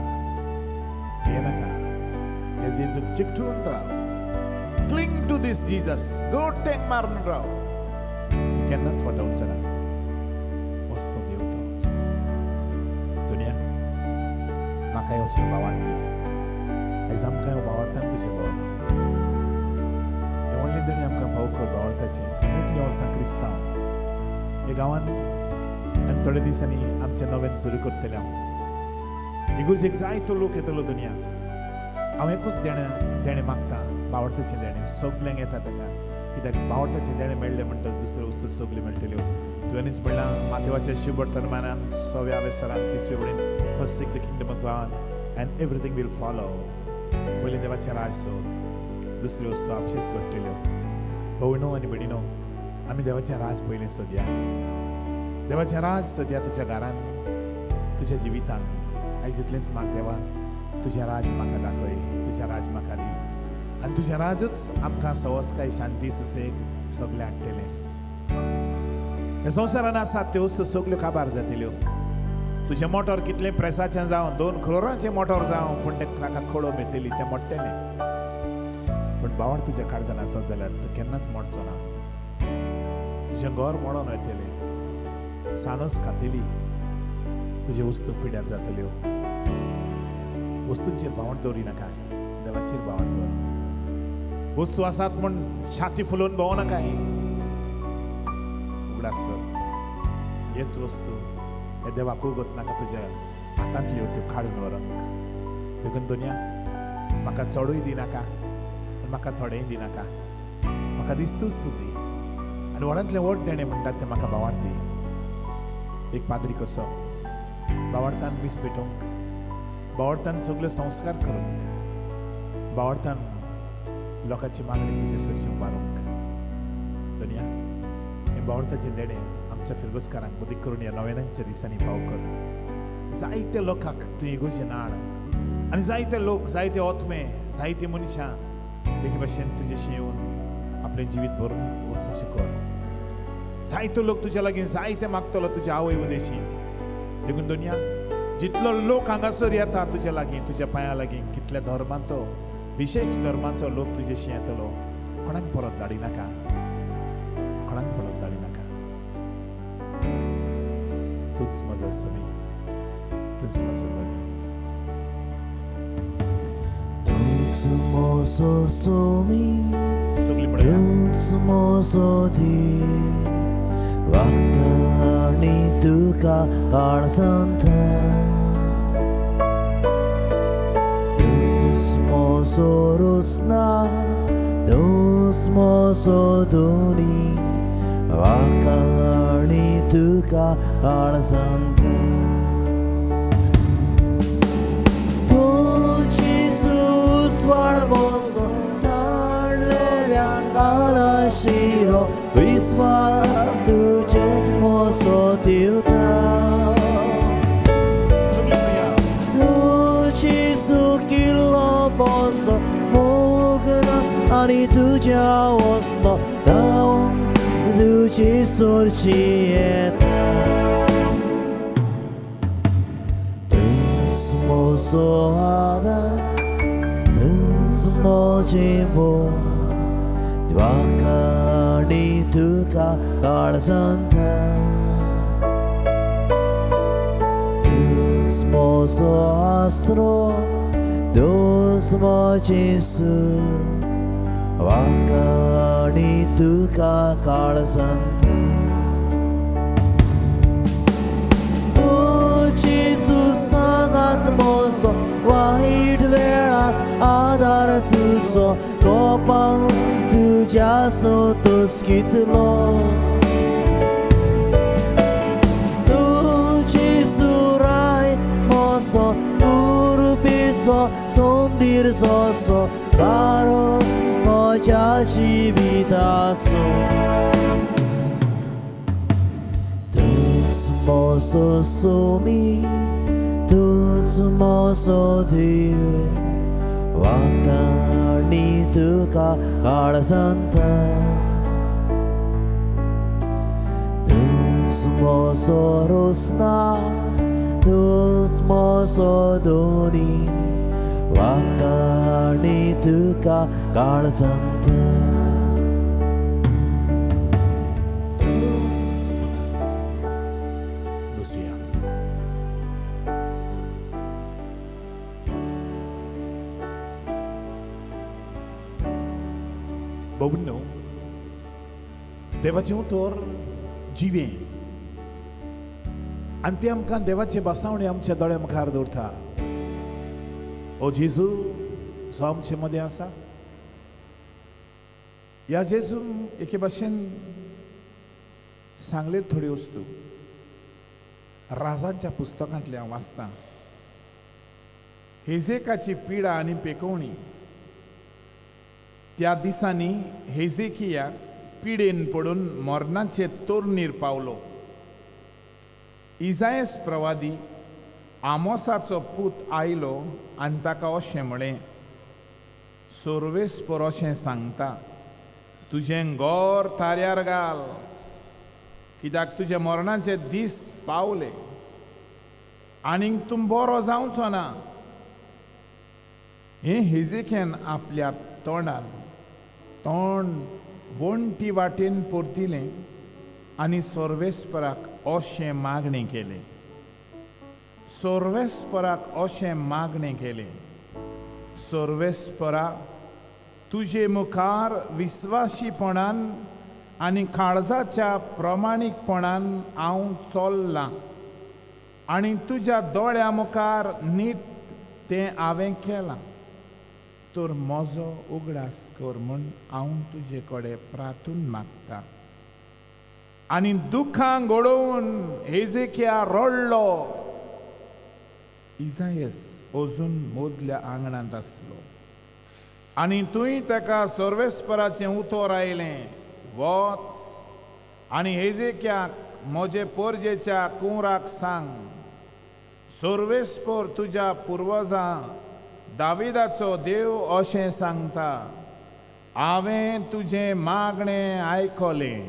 भियेनाका. हे जेजूक चिकटून राव. Cling to this Jesus. Go tank मारून राव. केन्नाच फटोवचो ना. वस्तू देव तो. दुनिया म्हाकाय असलो भावार्थ दी. आयज आमकां भावार्थान तुजें भाव हें व्हडलें देणें आमकां फावो कर भावार्थाचें. आमी इतलीं वर्सां क्रिस्तांव ह्या गांवांत आनी थोड्या दिसांनी आमचें नवें सुरू करतलें हांव. इगोर्जेक जायतो लोक येतलो दुनिया. हांव एकूच देणें देणें मागता, भावार्थाचें देणें. सगल्यांक येता ताका, कित्याक भावार्थाचें देणें मेळ्ळें म्हणटकच दुसऱ्यो वस्तू सगल्यो मेळटल्यो. तुवेंच म्हणलां माथेवाच्या शिववर्तमानान 6व्या वेसरान 30वे वळीन, first seek the kingdom of God and everything will follow. पयलीं देवाचें राज सोद, दुसऱ्यो वस्तू आपशीच घडटल्यो. भयणो आनी भयणीनो, आमी देवाचें राज पयलीं सोदया. देवाचें राज सोदया तुज्या घरान, तुज्या जिवितान. आयज इतलेंच माग, देवा तुजें राज म्हाका दाखय, तुजें राज म्हाका दी. आनी तुजें राजूच आमकां सवसकाय, शांती, सुसेग सगळें हाडटलें. ह्या संवसारान आसात त्यो वस्तू सगल्यो काबार जातल्यो. तुजें मोटोर कितलें प्रेसाचें जावं, 2 करोडांचें मोटोर जावं, पूण तें ताका खळोम येतली, तें मोडटलें. पूण भावान तुज्या काळजान आसत जाल्यार तूं केन्नाच मोडचो ना. तुजें घर मोडोन वयतलें, सानस खातली, तुजे वस्तू पिड्यार जातल्यो. वस्तूंचेर भावण दवरी नाका, देवाचेर भावण दवर. वस्तू आसात म्हूण छाती फुलोवन भोंवो नाकाय. उगडास तर हेच वस्तू हे देवाक उगत नाका तुज्या हातांतल्यो त्यो काडून व्हरोंक. देखून दुनिया म्हाका चडूय दिनाका, म्हाका थोडेंय दिनाका, म्हाका दिसतूच तूं दी. आनी व्हडांतलें व्हड देणें म्हणटात तें म्हाका भावार्थ दी. एक पाद्री कसो भावार्थान मीस पेटोवंक, भावार्थान सगळे संस्कार करूंक, भावार्थान लोकांची मागणी तुजे सरशी उबारूंक. दुनिया हें भावार्थाचें देणें आमच्या फिरगोजकारांक मदीं करून ह्या नव्यानांच्या दिसांनी फाव कर. जायते लोकांक तूं इगोर्जेन हाड आनी जायते लोक, जायते ओतमे, जायते मनशां एके भाशेन तुजेशी येवन आपलें जिवीत भरून वचूंक कर. जायतो लोक तुज्या लागीं जायते मागतलो तुज्या आवय उदेशी. देखून दुनिया जितलो लोक हांगासर येता तुज्या लागीं, तुज्या पांयां लागीं, कितल्या धर्माचो, विशेश धर्माचो लोक तुजेशी येतलो, कोणाक परत धाडिनाका, कोणाक परत धाडिनाका. तूंच म्हजो समी, तूंच म्हजो धनी. तूंच म्हजो सोमी, तूंच म्हजो धीर, वागता आनी तुका काळजांत. तूंच म्हजो रोसना, तूंच म्हजो धनी, वागता आनी तुका काळजांत. तुजी सुस्वाळ म्हजो सांडलेल्या काळाशिरो, विस्वास तुजे म्हजो दिवता. तुजी सुकिल्लो म्हजो मोग ना आनी तुज्या वसलो धांवूंक तुजी सोरची येता. तूंच म्हजो आदार, तूंच म्हजें मोग, द्वाका आनी तुका काळजांत. तूंच म्हजो आसरो, तूंच म्हजें सूख, वाका आनी तुका काळजांत. तुजी सुसांगात म्हजो वायट वेळार आदार तुजो, कोपां तुज्या सोतोस कितलो. तुजी सुराय म्हजो उर्बेचो सोंदीर सोसो, दारो म्हज्या जिविताचो. तूंच म्हजो सोमी, तूंच म्हजो धीर, वागता आनी तुका काळजांत. तूंच म्हजो रोसना, तूंच म्हजो धनी, वागता आनी तुका काळजांत. बसुया. बाबूंनो, देवाचें उतर जिवें आनी तें आमकां देवाचे बसावणे आमच्या दोळ्या मुखार दवरता. ओ जेजू जो आमचे मदें आसा, ह्या जेजून एके भाशेन सांगले थोड्यो वस्तू राजांच्या पुस्तकांतले हांव वाचतां. हेजेकाची पिडा आनी पेकोवणी. त्या दिसांनी हेजेकिया पिडेन पडून मरणाचे तोरणीर पावलो. इजायस प्रवादी आमोसाचो पूत आयलो आनी ताका अशें म्हळें, सर्वेस्पर अशें सांगता, तुजें गोर ताऱ्यार घाल, कित्याक तुजे मरणाचे दीस पावले आनीक तूं बरो जावचो ना. हें हेजेक्यान आपल्या तोंडान तोंड वण्टी वाटेन परतिलें आनी सर्वेस्पराक अशें मागणें केलें, सर्वेस्पराक अशें मागणें केलें, सर्वेस्परा तुजे मुखार विस्वाशीपणान आनी काळजाच्या प्रमाणीकपणान हांव चल्लां आनी तुज्या दोळ्या मुखार नीट तें हांवें केलां, तर म्हजो उगडास कर म्हूण हांव तुजे कडेन प्रार्थून मागता. आनी दुखां घडोवन हेजेकिया रडलो. इजायस अजून मदल्या आंगणांत आसलो आनी थंय ताका सर्वेस्पराचें उतर आयलें, वच आनी हेजेकियाक म्हजे पोरजेच्या कुंवराक सांग, सर्वेस्पर तुज्या पुर्वजां दाविदाचो देव अशें सांगता, हांवें तुजें मागणें आयकलें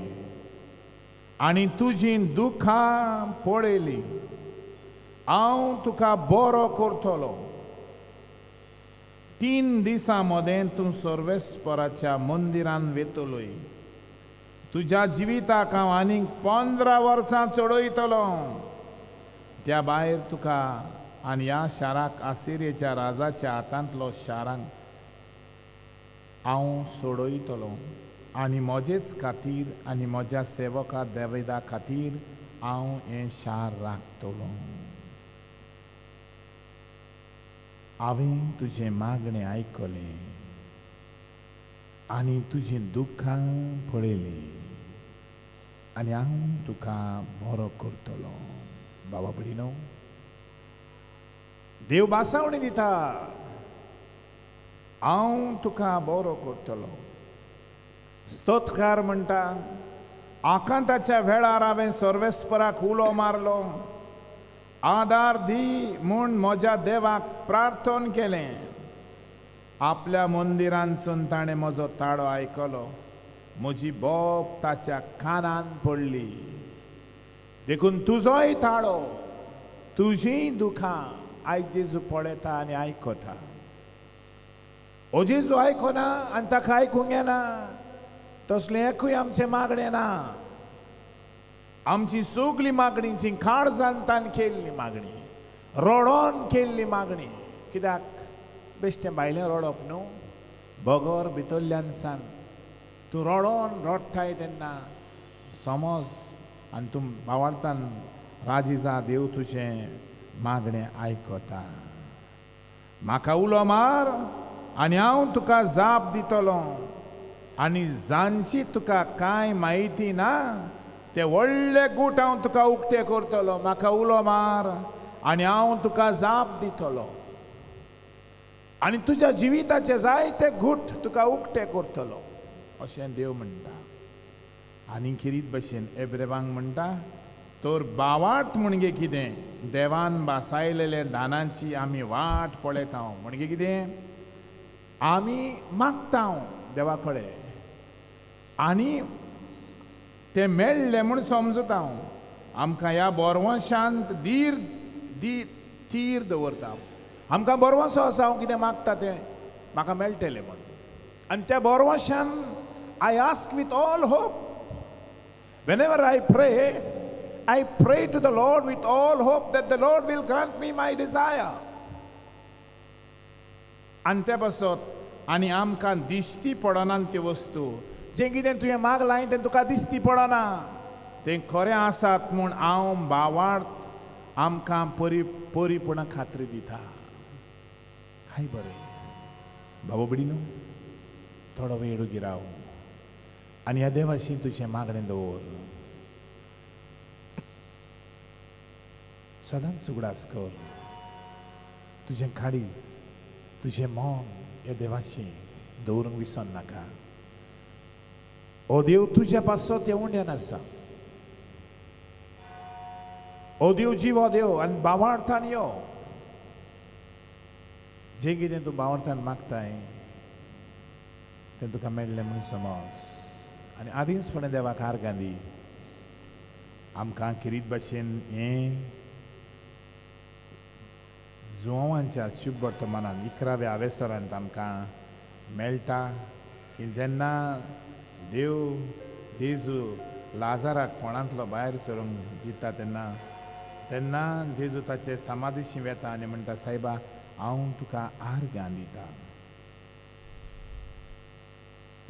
आनी तुजीं दुखां पळयलीं, हांव तुका बरो करतलो. 3 दिसां मदें तूं सर्वेस्पराच्या मंदिरान वेतलोय, तुज्या जिविताक हांव आनीक 15 वर्सां चडयतलो. त्या भायर तुका आनी ह्या शाराक आसिरियेच्या राजाच्या हातांतलो शारांक हांव सोडयतलो आनी म्हजेच खातीर आनी म्हज्या सेवका दाविदा खातीर हांव हें शार राखतलो. हांवें तुजें मागणें आयकलें आनी तुजीं दुख्खां पळयलीं आनी हांव तुका बरो करतलो. बाबा भयणीनो, देव भासावणी दिता, हांव तुका बरो करतलो. स्तोत्रकार म्हणटा, आकांताच्या वेळार हांवें सर्वेस्पराक उलो मारलो, आदार दी म्हूण म्हज्या देवाक प्रार्थन केलें. आपल्या मंदिरांतसून ताणें म्हजो ताळो आयकलो, म्हजी बोब ताच्या कानान पडली. देखून तुजोय ताळो, तुजीय दुखां आयज जेजू पळयता आनी आयकता. ओ जेजू आयकना आनी ताका आयकूंक येना, तसलें एकूय आमचें मागणें ना. आमची सगली मागणी जी काळजांतान केल्ली मागणी, रडोन केल्ली मागणी, कित्याक बेश्टें भायलें रडप न्हू, बगर भितरल्यान सान तूं रडोन रडटाय तेन्ना समज आनी तूं भावार्थान राजी जा, देव तुजें मागणें आयकता. म्हाका उलो मार आनी हांव तुका जाप दितलो आनी जांची तुका कांय म्हायती ना ते व्हडले गूट हांव तुका उक्ते करतलो. म्हाका उलो मार आनी हांव तुका जाप दितलो आनी तुज्या जिविताचे जायते गूट तुका उक्ते करतलो, अशें देव म्हणटा. आनी किरीत भशेन एब्रेवांक म्हणटा, तर बावाट म्हणजे कितें, देवान बासायलेले दानाची आमी वाट पळयता. म्हणजे कितें, आमी मागता देवा कडेन आनी तें मेळ्ळें म्हूण समजता. आमकां ह्या बोरवंशांत धीर दी तीर दवरता. आमकां बोरवंसो आसा, हांव कितें मागता तें म्हाका मेळटलें म्हूण. आनी त्या बोरवंशान I ask with all hope. Whenever I pray to the Lord with all hope that the Lord will grant me my desire. आनी ते पासत आनी आमकां दिश्टी पडना त्यो वस्तू, जें कितें तुवें मागलां तें तुका दिश्टी पडना, तें खरें आसात म्हूण हांव भावार्थ आमकां परिपूर्ण खात्री दिता. काय बरें बाबा भयणीनो, थोडो वेळ उगी राव आनी ह्या देवाशी तुजें मागणें दवर. सदांच उगडास कर, तुजें काळीज, तुजें मन ह्या देवाशी दवरूंक विसर नाका. ओ देव तुज्या पासत येवंड्यान आसा. ओ देव जिवो देव आनी भावार्थान यो. जें कितें तूं भावार्थान मागताय तें तुका मेळ्ळें म्हूण समज आनी आदींच फुडें देवाक आर्गां दी. आमकां खेरीत भाशेन हें जुवांच्या शुभ वर्तमानान 11व्या आवेसरांत आमकां मेळटा की जेन्ना देव जेजू लाजाराक फोंडांतलो भायर सरूंक दिता तेन्ना तेन्ना जेजू ताचे समाधीशी वेता आनी म्हणटा, सायबा हांव तुका आर्गां दिता.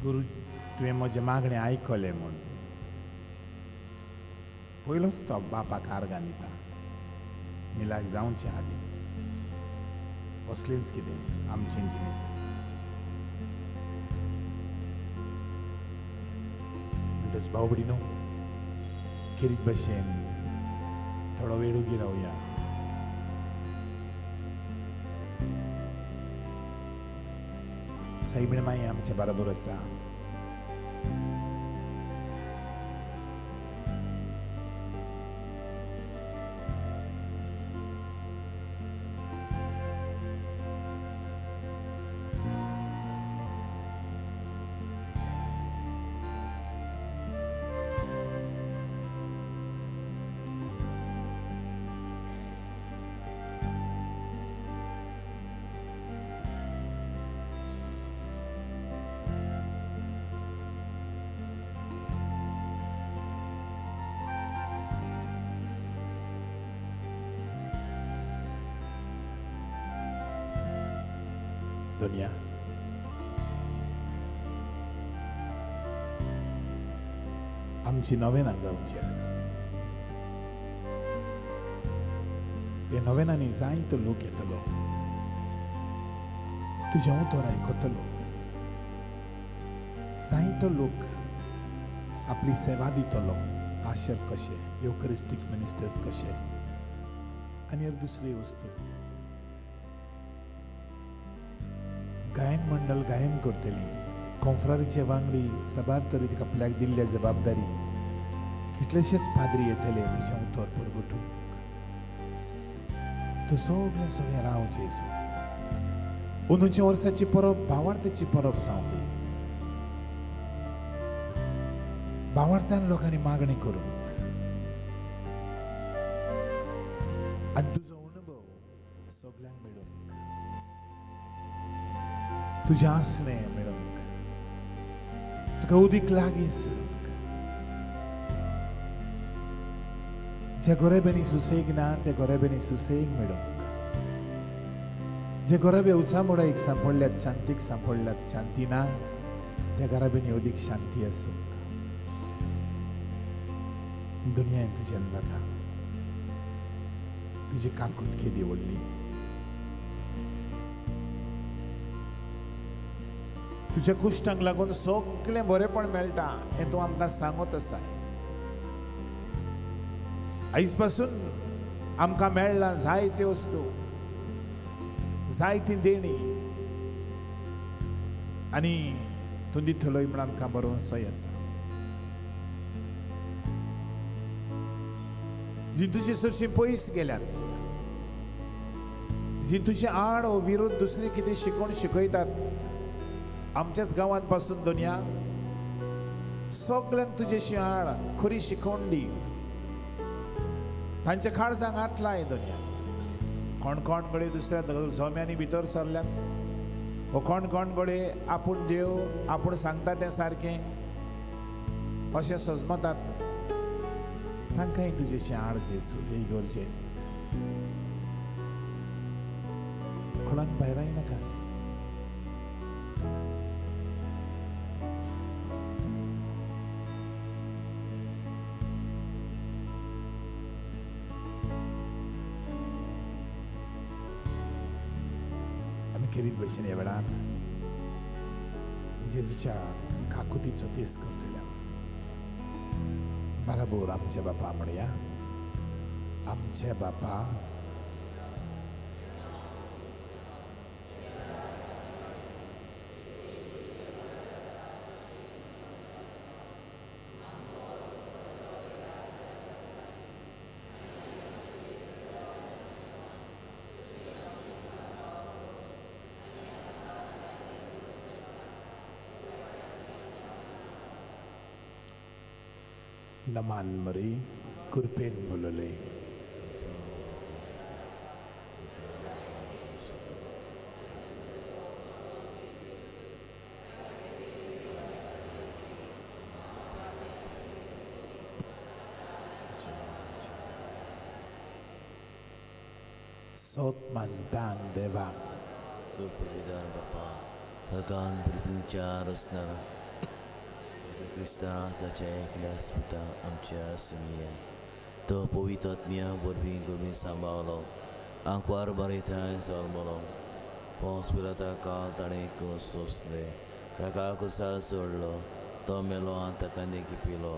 गुरू तुवें म्हजें मागणें आयकलें म्हूण पयलोच तो बापाक आर्गां दिता. मिलाक जावचे आदींच असलेंच कितें आमचें जिवीत. म्हणटच भाव भयणीनो खेरीत भशेन थोडो वेळ उगी रावया. साईबीण माई आमच्या बरोबर आसा. दुनिया आमची नवेना जावची आसा. ते नवेनांनी जायतो लोक येतलो, तुजें उतर आयकतलो, जायतो लोक आपली सेवा दितलो, आशर कशे, युकरिस्टीक मिनिस्टर्स कशे आनी हेर दुसरी वस्तू. गायन मंडळ गायन करतली, कोंफ्रारीचे वांगडी साबार तरेची आपल्याक दिल्ल्या जबाबदारी, कितलेशेच पाद्री येतले तुजें उतर परगटूंक. तूं सगळें सगळें राव जेजू. अंदूच्या वर्साची परब भावार्थाची परब जावं दी. भावार्थान लोकांनी मागणी करूंक आनी तुजो अनुभव सगळ्यांक मेळूंक, तुजें आसणें मेळूंक, तुका उदीक लागीं सरूंक. ज्या गोरेब्यांनी सुसेग ना त्या गोरेब्यांनी सुसेग मेळूंक, जे गोरेबे उचामोडाईक सांपडल्यात, शांतीक सांपडल्यात, शांती ना त्या घराब्यांनी उदीक शांती आसूंक. दुनियान तुज्यान जाता. तुजी काकूत केदी व्हडली, तुज्या कुश्टांक लागून सगळें बरेंपण मेळटा हें तूं आमकां सांगत आसा. आयज पासून आमकां मेळ्ळा जायत्यो वस्तू, जायती देणी आनी तूं दितलोय म्हण आमकां बरोवंसोय आसा. जी तुजे सरशी पयस गेल्यात, जी तुजे आड वो विरोध दुसरी कितें शिकोवन शिकयतात आमच्याच गांवांत पासून दुनिया सगळ्यांक तुजेशी आड खरी शिकोवन दी. तांच्या काळजांक हात लाय दुनिया. कोण कोण घडये दुसऱ्या जोम्यांनी भितर सरल्यात वो कोण कोण घडये आपूण देव आपूण सांगता तें सारकें अशें सजमतात, तांकांय तुजेशी आड जेजू हे गरजे कोणाक भायराय नाका जेजू. खेरीत भशेन ह्या वेळार जेजूच्या काकुतीचो तेस करतल्या बराबर आमच्या बापा म्हणया. आमच्या बापा नमान मरी कृपेन बोलले. सोत मानतान देवाक सो पदवीदार बापा सकान पृथ्वीच्या रचणारा क्रिस्ता ताच्या एकल्या स्पुता आमच्या सुमिया तो पवित्र आत्म्या वरवीं गोमी सांबाळलो आंकवार बरे थंय जल्मलो पोंस पिलाता काल ताणें कोस सोंसले ताका कुसार सोडलो तो मेलो आनी ताका देखी पिलो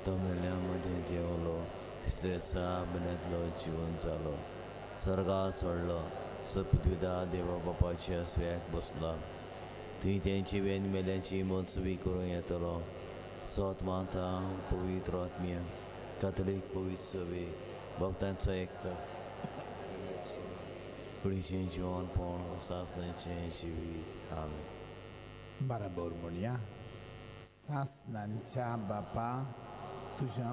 तो मेल्या मदें जेवलो तिसरे दिसा मेल्यांतलो जिवन जालो सर्गार सोडलो सपृथ्वीदा देवा बापाच्या स्व्याक बसला थंय तेंची वेन मेल्यांची मनसुबी करूं येतलो सोत माता पवित्र आत्म्या कातलीक पवित्र सवे भक्तांचो एकता कुडीचें जिवनपण सासणाचें जिवीत. आमेन. बराबर म्हणया. सासणांच्या बापा तुज्या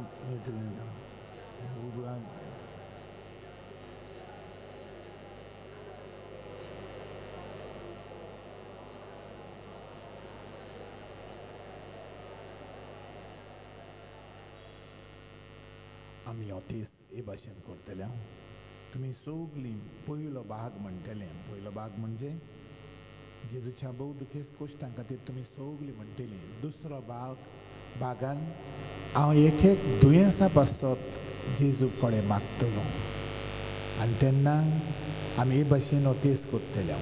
आमी ऑतीस हे भाशेन करतले. तुमी सगळीं पयलो भाग म्हणटले. पयलो भाग म्हणजे जेजूच्या भोव दुखेस्त कोश्टां खातीर तुमी सगळीं म्हणटलीं. दुसरो भाग भागान हांव एक एक दुयेंसा पासत जेजू कडेन मागतलो आनी तेन्ना आमी हे भाशेन ओतीस करतले.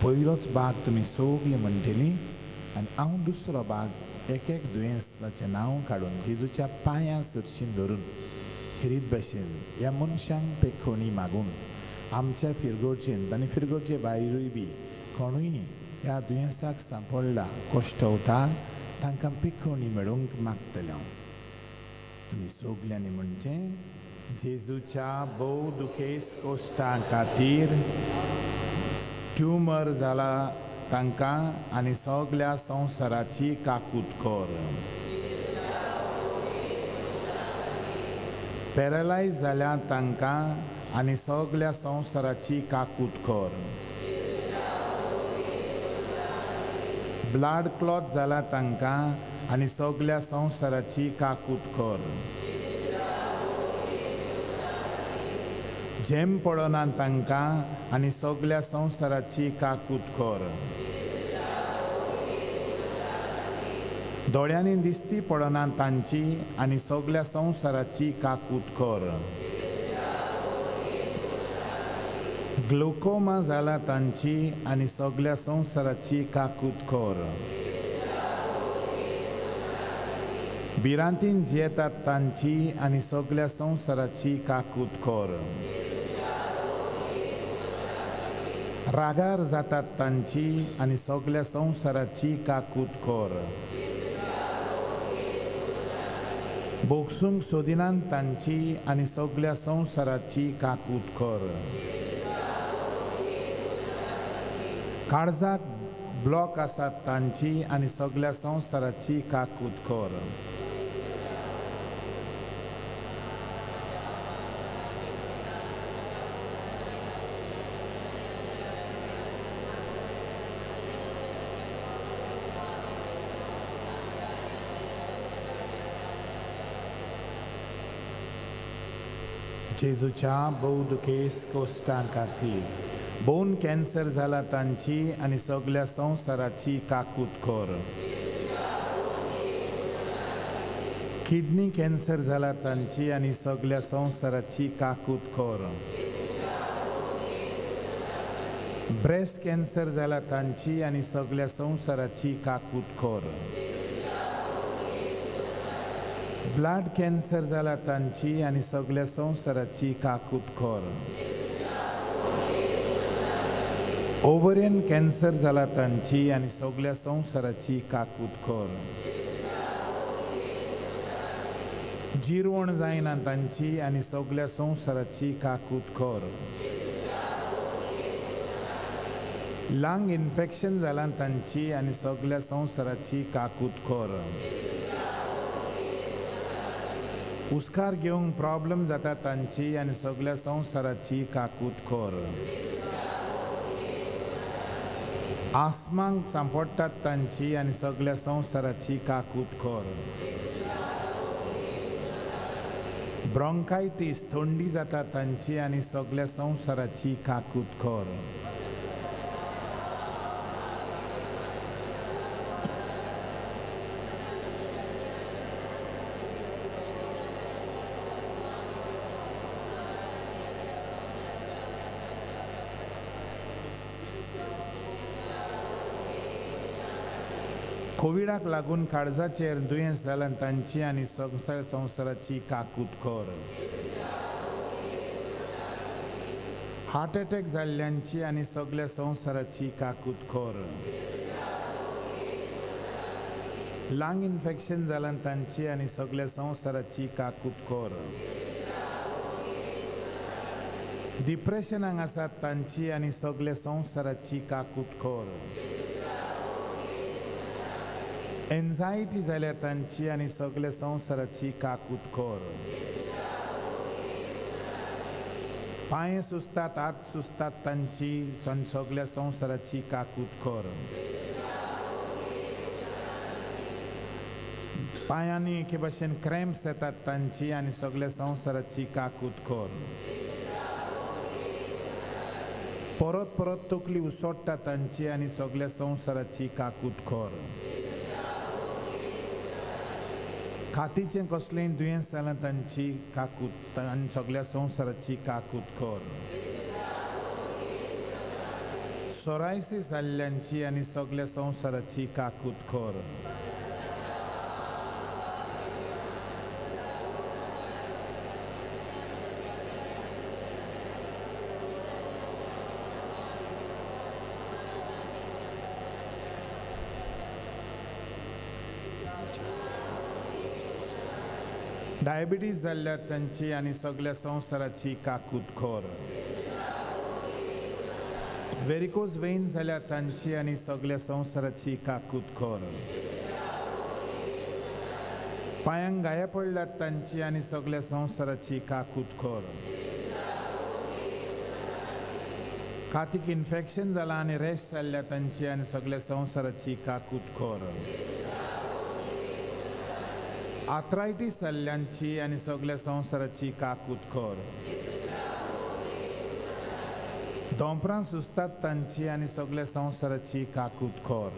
पयलोच भाग तुमी सगळीं म्हणटलीं आनी हांव दुसरो भाग एक एक दुयेंसाचें नांव काडून जेजूच्या पांयां सरशीन धरून खेरीत भाशेन ह्या मनशांक पेखोणी मागून आमच्या फिरगोर्जेंत आनी फिरगोर्जे भायरूय बी कोणूय ह्या दुयेंसाक सांपडला कश्टवता तांकां पेखोणी मेळूंक मागतले हांव. तुमी सगल्यांनी म्हणचें जेजूच्या भोव दुखेस्त कोश्टां खातीर ट्युमर जाला तांकां आनी सगल्या संवसाराची काकूत कर. पॅरलायज जाल्या तांकां आनी सगल्या संवसाराची काकूत कर. ब्लड क्लॉट जाला तांकां आनी सगल्या संवसाराची काकूत कर. झेम पडना तांकां आनी सगल्या संवसाराची काकूत कर. दोळ्यांनी दिसती पडना तांची आनी सगल्या संवसाराची काकूत कर. ग्लुकोमा जाला तांची आनी सगल्या संवसाराची काकूत कर. भिरांतीन जियेतात तांची आनी सगल्या संवसाराची काकूत कर. रागार जातात तांची आनी सगल्या संवसाराची काकूत कर. बोगसूंक सोदिनात तांची आनी सगल्या संवसाराची काकूत कर. काळजाक ब्लॉक आसात तांची आनी सगल्या संवसाराची काकूत कर. जेजूच्या भोव दुखेस्त कोश्टां खातीर बोन कॅन्सर जाला तांची आनी सगल्या संवसाराची काकूत कर. किडनी कॅन्सर जाला तांची आनी सगल्या संवसाराची काकूत कर. ब्रेस्ट कॅन्सर जाला तांची आनी सगल्या संवसाराची काकूत कर. ब्लड कॅन्सर जाला तांची आनी सगल्या संवसाराची काकूत कर. ओवरियन कॅन्सर जाला तांची आनी सगल्या संवसाराची काकूत कर. जिरवण जायना तांची आनी सगल्या संवसाराची काकूत कर. लंग इन्फेक्शन जाला तांची आनी सगल्या संवसाराची काकूत कर. हुस्कार घेवंक प्रॉब्लम जाता तांची आनी सगळ्या संवसाराची काकूत कर. आसमांक सांपडटात तांची आनी सगळ्या संवसाराची काकूत कर. ब्रोंकायटीस थंडी जाता तांची आनी सगळ्या संवसाराची काकूत कर. कोविडाक लागून काळजाचेर दुयेंस जाल्यान तांची आनी सगळ्या संवसाराची काकूत कर. हार्ट अटॅक जाल्ल्यांची आनी सगळ्या संवसाराची काकूत कर. लंग इन्फेक्शन जाल्यान तांची आनी सगळ्या संवसाराची काकूत कर. डिप्रेशनाक आसात तांची आनी सगळ्या संवसाराची काकूत कर. एन्झायटी जाल्या तांची आनी सगळ्या संवसाराची काकूत कर. पांय सुजतात हात सुजतात तांची सगळ्या संवसाराची काकूत कर. पांयांनी एके भशेन क्रॅम्प्स येतात तांची आनी सगळ्या संवसाराची काकूत कर. परत परत तकली उसोडटा तांची आनी सगळ्या संवसाराची काकूत कर. कातीचें कसलेंय दुयेंस जाल्यार तांची काकूत आनी सगळ्या संवसाराची काकूत कर. सोरायसीस जाल्ल्यांची आनी सगळ्या संवसाराची काकूत कर. डायबिटीज जाल्ल्या तांची आनी सगळ्या संवसाराची काकूत कर. वेरिकोज वेन जाल्या तांची आनी सगळ्या संवसाराची काकूत कर. पांयांक घाये पडल्यात तांची आनी सगळ्या संवसाराची काकूत कर. कातीक इन्फेक्शन जालां आनी रॅश जाल्ल्या तांची आनी सगळ्या संवसाराची काकूत कर. आर्थरायटीस जाल्ल्यांची आनी सगळ्या संवसाराची काकूत कर. दोंपरां सुजतात तांची आनी सगळ्या संवसाराची काकूत कर.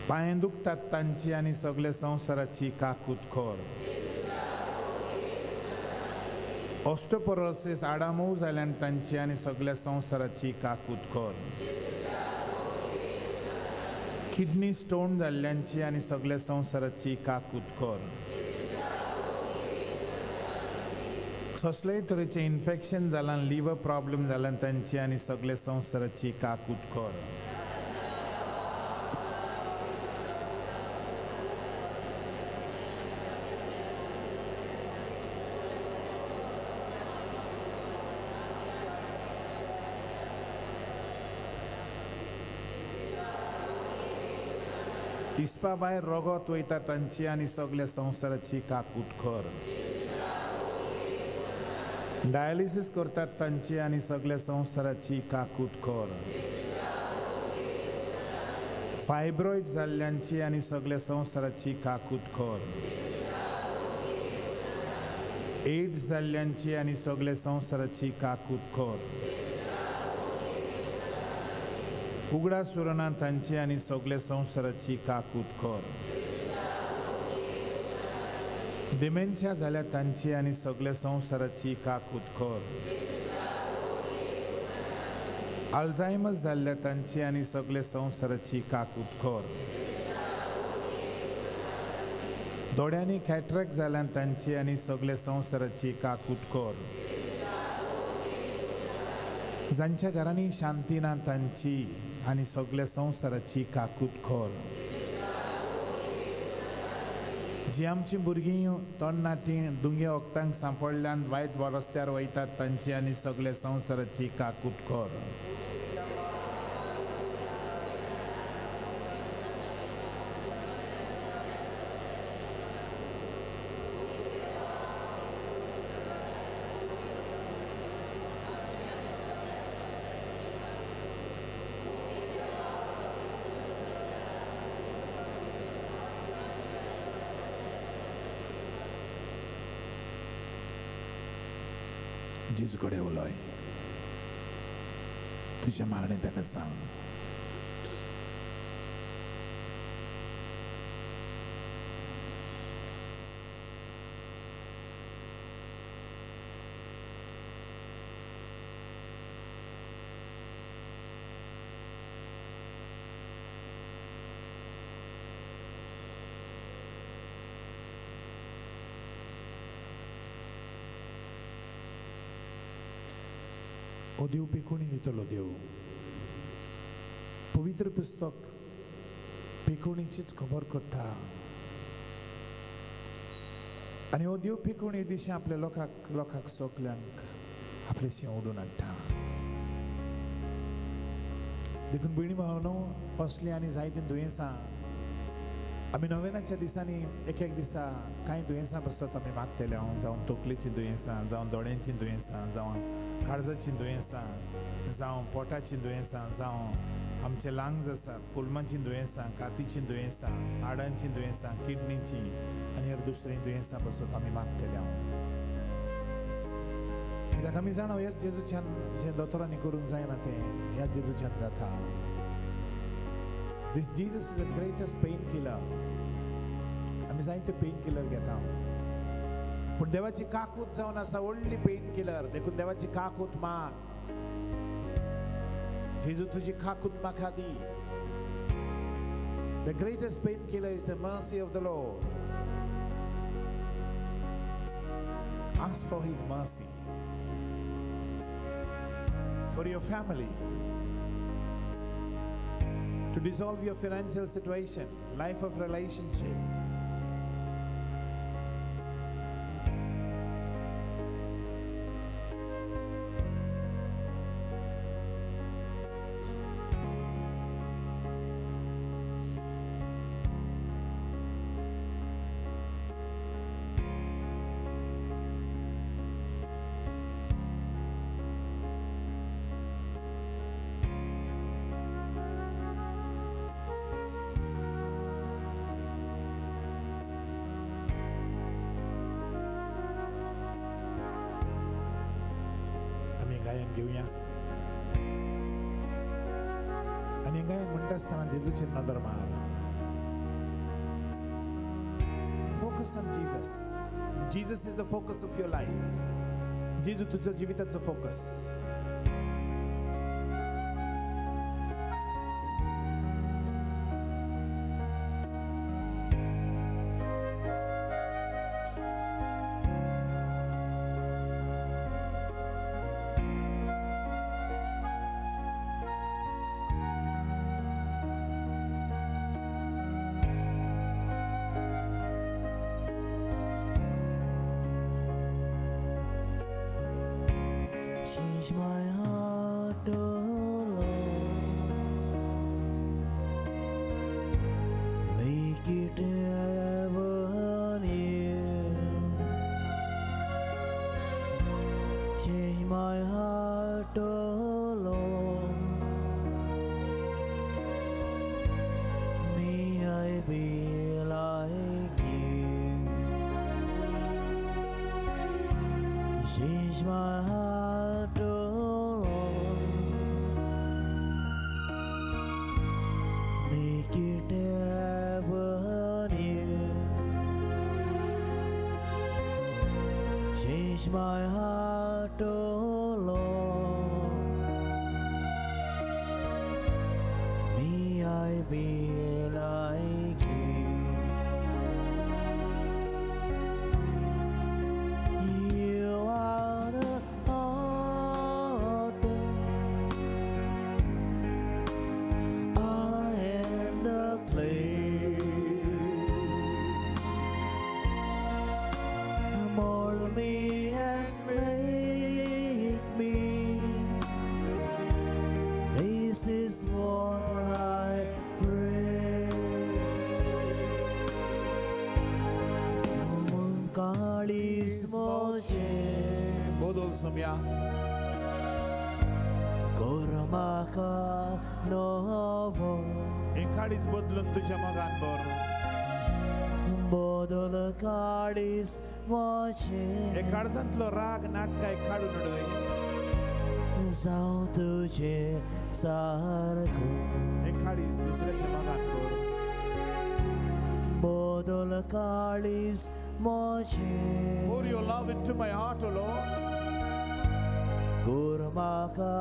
पांय दुखतात तांची आनी सगळ्या संवसाराची काकूत कर. ऑस्टोपोरोसिस हाडां मोव जाल्यान तांची आनी सगळ्या संवसाराची काकूत कर. किडनी स्टोन जाल्ल्यांची आनी सगळ्या संवसाराची काकूत कर. कसलेय तरेचें इन्फेक्शन जाल्यान लिवर प्रॉब्लम जाल्यान तांची आनी सगळ्या संवसाराची काकूत कर. हिसपा भायर रगत वयता तांची आनी सगळ्या संवसाराची काकूत कर. डायलिसीस करतात तांची आनी सगळ्या संवसाराची काकूत कर. फायब्रॉयड जाल्ल्यांची आनी सगळ्या संवसाराची काकूत कर. एड्स जाल्ल्यांची आनी सगळ्या संवसाराची काकूत कर. उगडास उरना तांची आनी सगळ्या संवसाराची काकूत कर. डिमेन्शिया जाल्या तांची आनी सगळ्या संवसाराची काकूत कर. अल्झायमर्स जाल्ल्या तांची आनी सगळ्या संवसाराची काकूत कर. दोळ्यांनी कॅटरेक्ट जाल्यान तांची आनी सगळ्या संवसाराची काकूत कर. जांच्या घरांनी शांती ना तांची आनी सगळ्या संवसाराची काकूत कर. जी आमची भुरगीं तरणाटीं दुंगे वखदांक सांपडल्यान वायट रस्त्यार वयतात तांची आनी सगळ्या संवसाराची काकूत कर. जेजू कडेन उलय, तुजें मागणें ताका सांग. हो देव पेकोणी दितलो देव. पवित्र पुस्तक पेकोणीचीच खबर करता आनी हो देव पेकोणी दिशें आपल्या लोकांक लोकांक सगल्यांक आपलेशें ओडून हाडटा. देखून भयणी भावनो, असलीं आनी जायतीं दुयेंसां आमी नोवेनाच्या दिसांनी एक एक दिसा कांय दुयेंसां पासत आमी मागतले हांव, जावं तकलेचीं दुयेंसां, जावं दोळ्यांचीं दुयेंसां, जावं काळजाचीं दुयेंसां, जावं पोटाचीं दुयेंसां, जावं आमचे लांग्स आसा पुलमांचीं दुयेंसां, कातीचीं दुयेंसां, हाडांचीं दुयेंसां, किडनीचीं आनी हेर दुसरीं दुयेंसां पासत आमी मागतले हांव. कित्याक आमी जाणा ह्याच जेजूच्यान जें दोतोरांनी करूंक जायना तें ह्याच जेजूच्यान जाता. This Jesus is the greatest painkiller. आमी जायते पेन किलर घेता, पूण देवाची काकूत जावन आसा व्हडली पेन किलर. देखून देवाची काकूत माग. जेजू तुजी काकूत म्हाका दी. The greatest painkiller is the mercy of the Lord. Ask for His mercy for your family, to dissolve your financial situation, life of relationship. गायन घेवया आनी गायन म्हणटा आसतना जेजूचेर नदर मार. Focus on Jesus. Jesus is the focus of your life. जेजू तुझ्या जिविताचो focus. My heart, oh Lord, make it ever near. Change my heart, oh Lord, may I be like you. Change my heart, oh Lord, make it ever new. Change my heart, oh Lord, may I be like you. You are the potter, I am the clay. Mold me and make me. This is what I pray. Kalis Moshe Bodol Sumya Kormaka Novo Enkalis Bodlun तुझ्या मगान बर Bodol. बदल काळीज म्हजें हे काळजांतलो राग नाटकाय काडून उडय जावं तुजे सारको हे काळीज दुसऱ्याच्या मोगान भर बदल काळीज म्हजें Pour your love into my heart, O Lord. कर म्हाका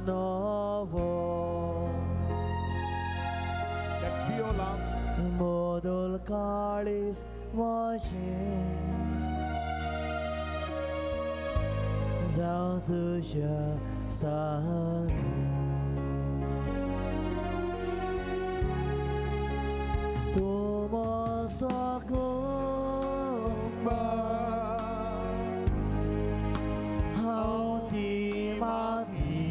नवो That pure love. बदल काळीज म्हजें जावं तुज्या सारकें तूं म्हजो कुंभार हांव ती माती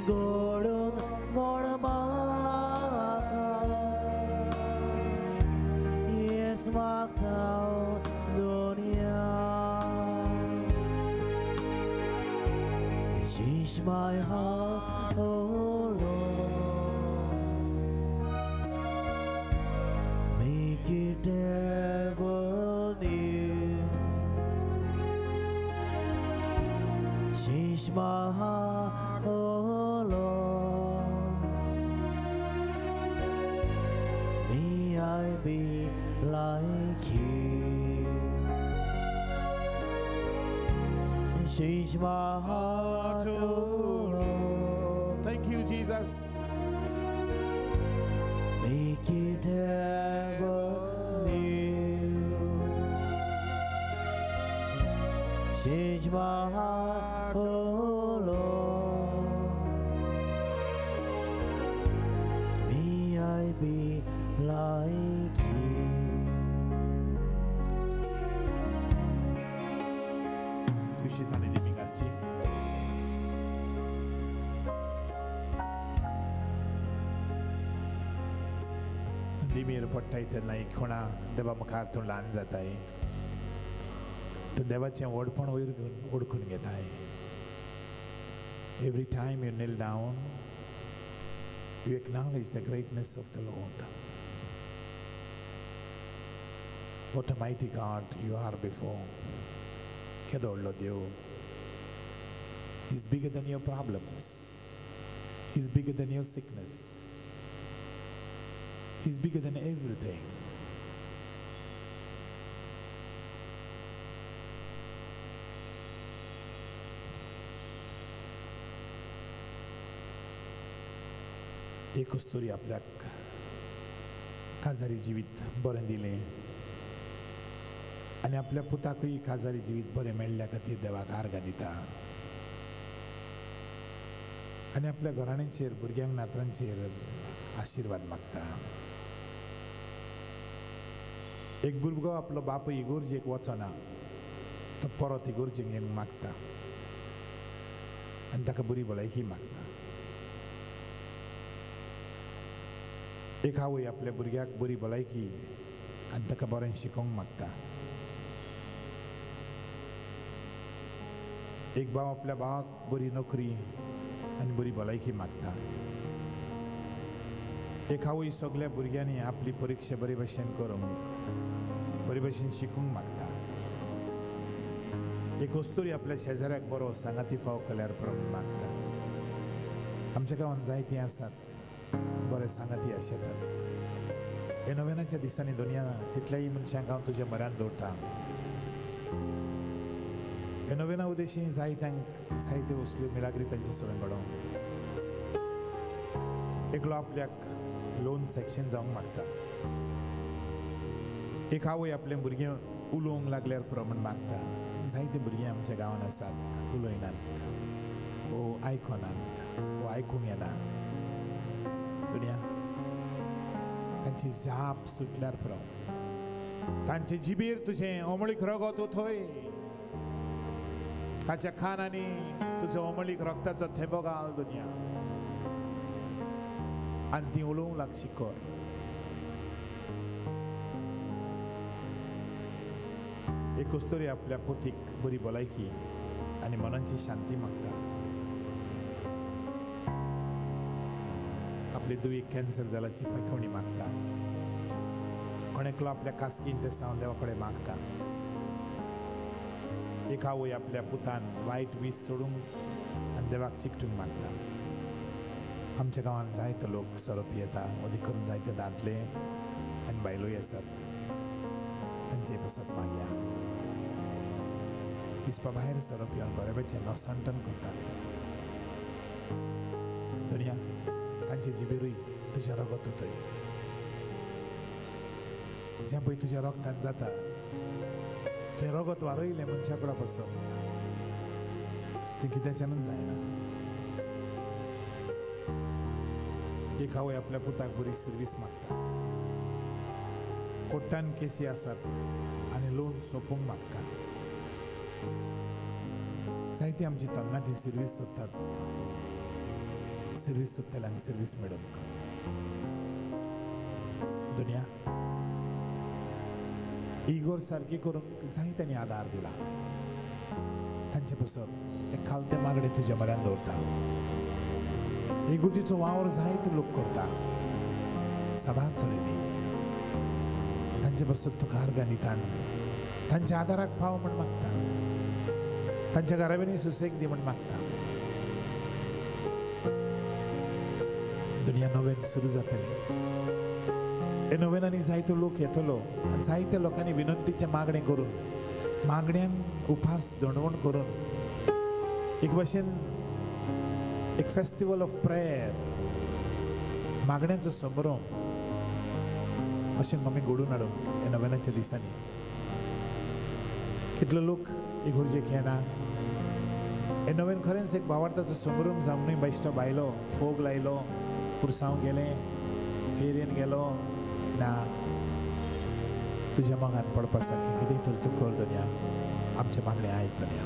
घडून घड म्हाका येस मागता हांव दुनिया Change my heart, oh Lord. Make it ever new. Change my heart, oh Lord. May I be like you. Change my heart, oh Lord. Thank you, Jesus. Make it ever new. Change my heart, oh Lord. May I be like you. खुशी ताणें दिमी घालची दिमीर पडटाय तेन्ना एक खुणा देवा मुखार तूं ल्हान जाताय तूं देवाचें व्हडपण वयर ओडकून घेताय. Every time you kneel down, you acknowledge the greatness of the Lord. What a mighty God you are before. केदो व्हडलो देव. He's bigger than your problems. He's bigger than your sickness. He's bigger than everything. एक कस्तुरी आपल्याक काजारी जिवीत बरें दिलें आनी आपल्या पुताकूय काजारी जिवीत बरें मेळ्ळ्या खातीर देवाक आर्गां दिता आनी आपल्या घराण्यांचेर भुरग्यांक नातरांचेर आशिर्वाद मागता. एक भुरगो आपलो बापूय इगोर्जेक वचना तो परत इगोर्जेक येवंक मागता आनी ताका बरी भलायकी मागता. एक आवय आपल्या भुरग्याक बरी भलायकी आनी ताका बरें शिकोवंक मागता. एक भाव आपल्या भावाक बरी नोकरी आनी बरी भलायकी मागता. एक आवय सगल्या भुरग्यांनी आपली परिक्षा बरे भशेन करूंक बरे भशेन शिकूंक मागता. एक अस्तुरी आपल्या शेजाऱ्याक बरो सांगाती फाव केल्यार प्रमाण मागता. आमच्या गांवांत जायतीं आसात बरे सांगाती आशेतात. हे नव्यानाच्या दिसांनी दुनिया तितल्याय मनशांक हांव तुज्या म्हऱ्यांत दवरता. हे नव्याना उद्देशी जायत्यांक जायत्यो असल्यो मिलाग्री तांचे सगळें घडोवंक. एकलो आपल्याक लोन सेक्शन जावंक मागता. एक आवय आपलें भुरगें उलोवंक लागल्यार पुरो म्हण मागता. जायते भुरगीं आमच्या गांवांत आसात उलयनात वो आयकनात वो आयकूंक येना. दुनिया तांची जाप सुटल्यार पुरो तांचे जिबेर तुजें अमळीक रगत थंय ताच्या खानांनी तुजो अमळीक रगताचो थेंबो घाल दुनिया आनी ती उलोवंक लागशी कर. एक कस्तुरी आपल्या पोतीक बरी भलायकी आनी मनाची शांती मागता. आपली दुयेक कॅन्सर जाल्याची पाखवणी मागता, कोण एकलो आपल्या खासगी इंतेसांव देवा कडेन मागता. एक आवय आपल्या पुतान वायट वीज सोडूंक आनी देवाक चिकटूंक मागता. आमच्या गांवांत जायते लोक सोरो पियेता, अदीक करून जायते दादले आनी बायलोय आसात. तांचे पासत मागया. हिसपा भायर सोरो पिवन गोरेबाचें नसंटन करतात. दुनिया तांचे जिबेरूय तुजें रगत उतय, जें पळय तुज्या रगतान जाता तें रगत वारयलें मनशा कडेन पसत तें कित्याच्यानूच जायना. एक आवय आपल्या पुताक बरी सर्वीस मागता, कोर्टान केसी आसात आनी लोन सोंपूंक मागता. जायती आमची तरणाटी सर्वीस सोदतात, सर्वीस सोदतल्यांक सर्वीस मेळूंक. दुनिया इगोर सारकी करूंक जायत्यांनी आदार दिला. तांचे पासत एक खालते मागणें तुज्या म्हऱ्यान दवरता. इगोर्जीचो वावर जायतो लोक करता साबार तरेनी. तांचे पासत तुका आर्गां तांच्या आदाराक पाव म्हण मागता, तांच्या घराब्यांनी सुसेग दी म्हण मागता. दुनिया नव्यान सुरू जातली. हे नव्यानी जायतो लोक येतलो, जायत्या लोकांनी विनंतीचें मागणें करून, मागण्यांक उपास दंडवण करून एक भाशेन एक फेस्टिवल ऑफ प्रेयर, मागण्यांचो संभ्रम अशें आमी घडोवन हाडूंक ह्या नव्यानाच्या दिसांनी. कितलो लोक इगोर्जेक येना. हे नव्यान खरेंच एक भावार्थाचो संभ्रम जावंक न्हय. बेश्टो भायलो फोग लायलो, पुरसांव गेलें, फेरयेन गेलो ना. तुज्या मोगान पडपा सारकें कितें तर तूं कर दुनिया. आमचें मागणें आयक दुनिया,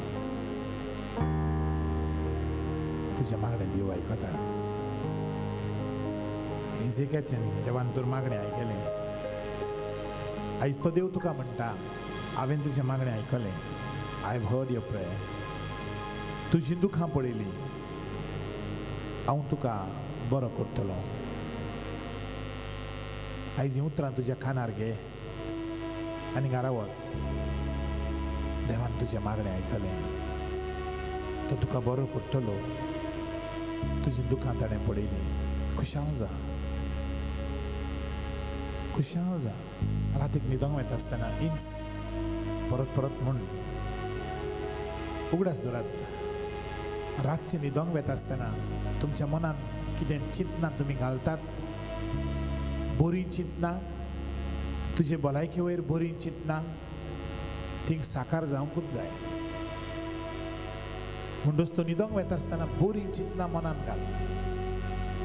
तुजें मागणें देव आयकता. हेजेक्याचें देवान तर मागणें आयकलें. आयज तो देव तुका म्हणटा, हांवें तुजें मागणें आयकलें. I have heard your prayer. तुजीं दुखां पळयलीं, हांव तुका बरो करतलो. आयज हीं उतरां तुज्या कानार घे आनी घरा वच. देवान तुजें मागणें आयकलें, तो तुका बरो करतलो. तुजीं दुखां ताणें पळयलीं. खुशाल जा, खुशाल जा. रातीक न्हिदोंक वता आसतना इंच परत परत म्हूण उगडास दवरात. रातचें न्हिदोंक वता आसतना तुमच्या मनान कितें चिंतनां तुमी घालतात, बरीं चिंतनां, तुजे भलायके वयर बरीं चिंतनां, तीं साकार जावंकूच जाय. म्हणटच तो न्हिदोंक वता आसतना बरीं चिंतनां मनान घाल,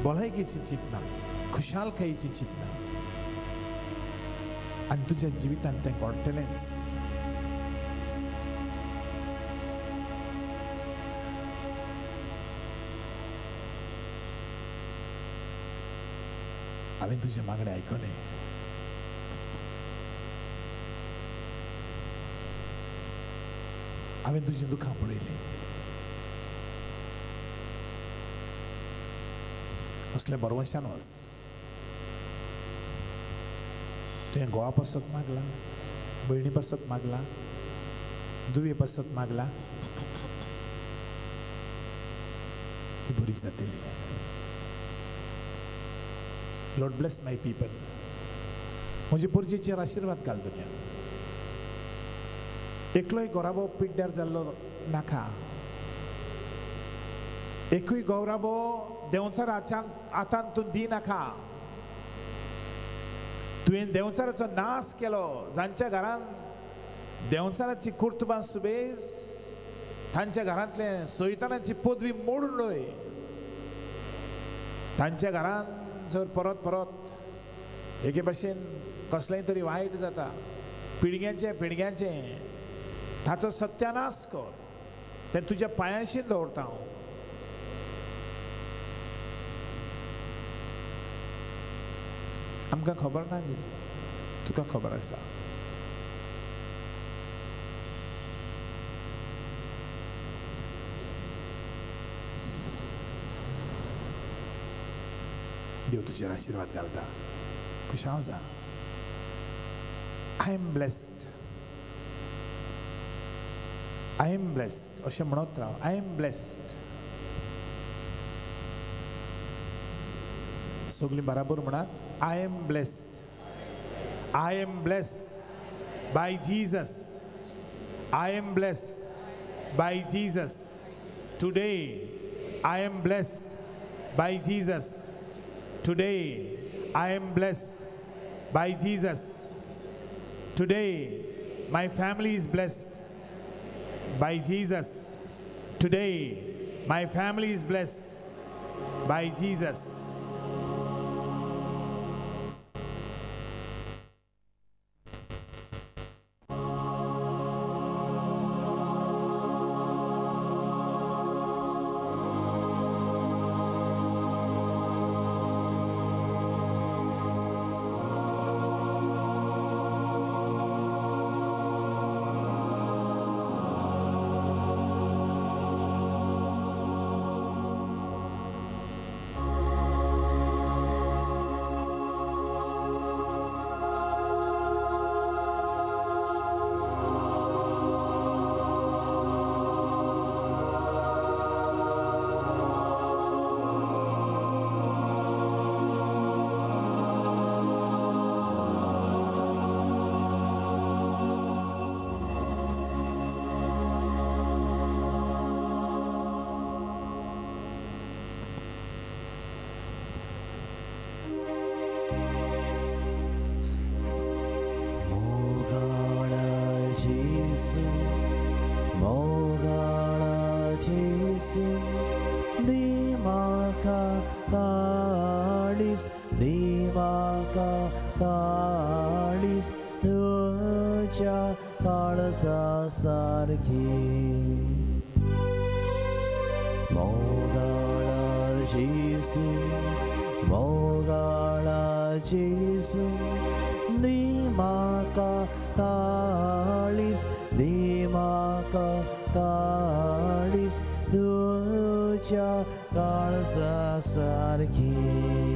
भलायकेचीं चिंतनां, खुशालकायेचीं चिंतनां, आनी तुज्या जिवितांत तें घडटलेंच. हांवें तुजें मागणें आयकलें. हांवें तुजीं दुखां पळयलीं. असल्या भरवंशान वच. तुवें घोवा पासत मागलां, भयणी पासत मागलां, दुवे पासत मागलां, ती बरी जातली. Lord bless my people. म्हजे पोरजेचेर आशिर्वाद घाल दुनिया. एकलोय गोराबो पिड्ड्यार जाल्लो नाका. एकूय गौराबो देंवचाराच्या हातान तूं दी नाका. तुवें देंवचाराचो नाश केलो. जांच्या घरान देंवचाराची कुर्तुबां सुबेज, तांच्या घरांतले सैतानाची पदवी मोडून उडय. तांच्या घरान जर परत परत एके भाशेन कसलेंय तरी वायट जाता, पिळग्यांचें पिळग्यांचें, ताचो सत्यानाश कर. तें तुज्या पांयांशीन दवरता हांव. आमकां खबर ना जेजू, तुका खबर आसा. देव तुजेर आशिर्वाद घालता. खुशाल जा. I am blessed, I am blessed अशें म्हणत राव. I am blessed. सगळीं बराबर म्हणात, I am blessed, I am blessed by Jesus, I am blessed by Jesus. Today I am blessed by Jesus. Today I am blessed by Jesus. Today my family is blessed by Jesus. Today my family is blessed by Jesus. तुझ्या काळजा सारखी.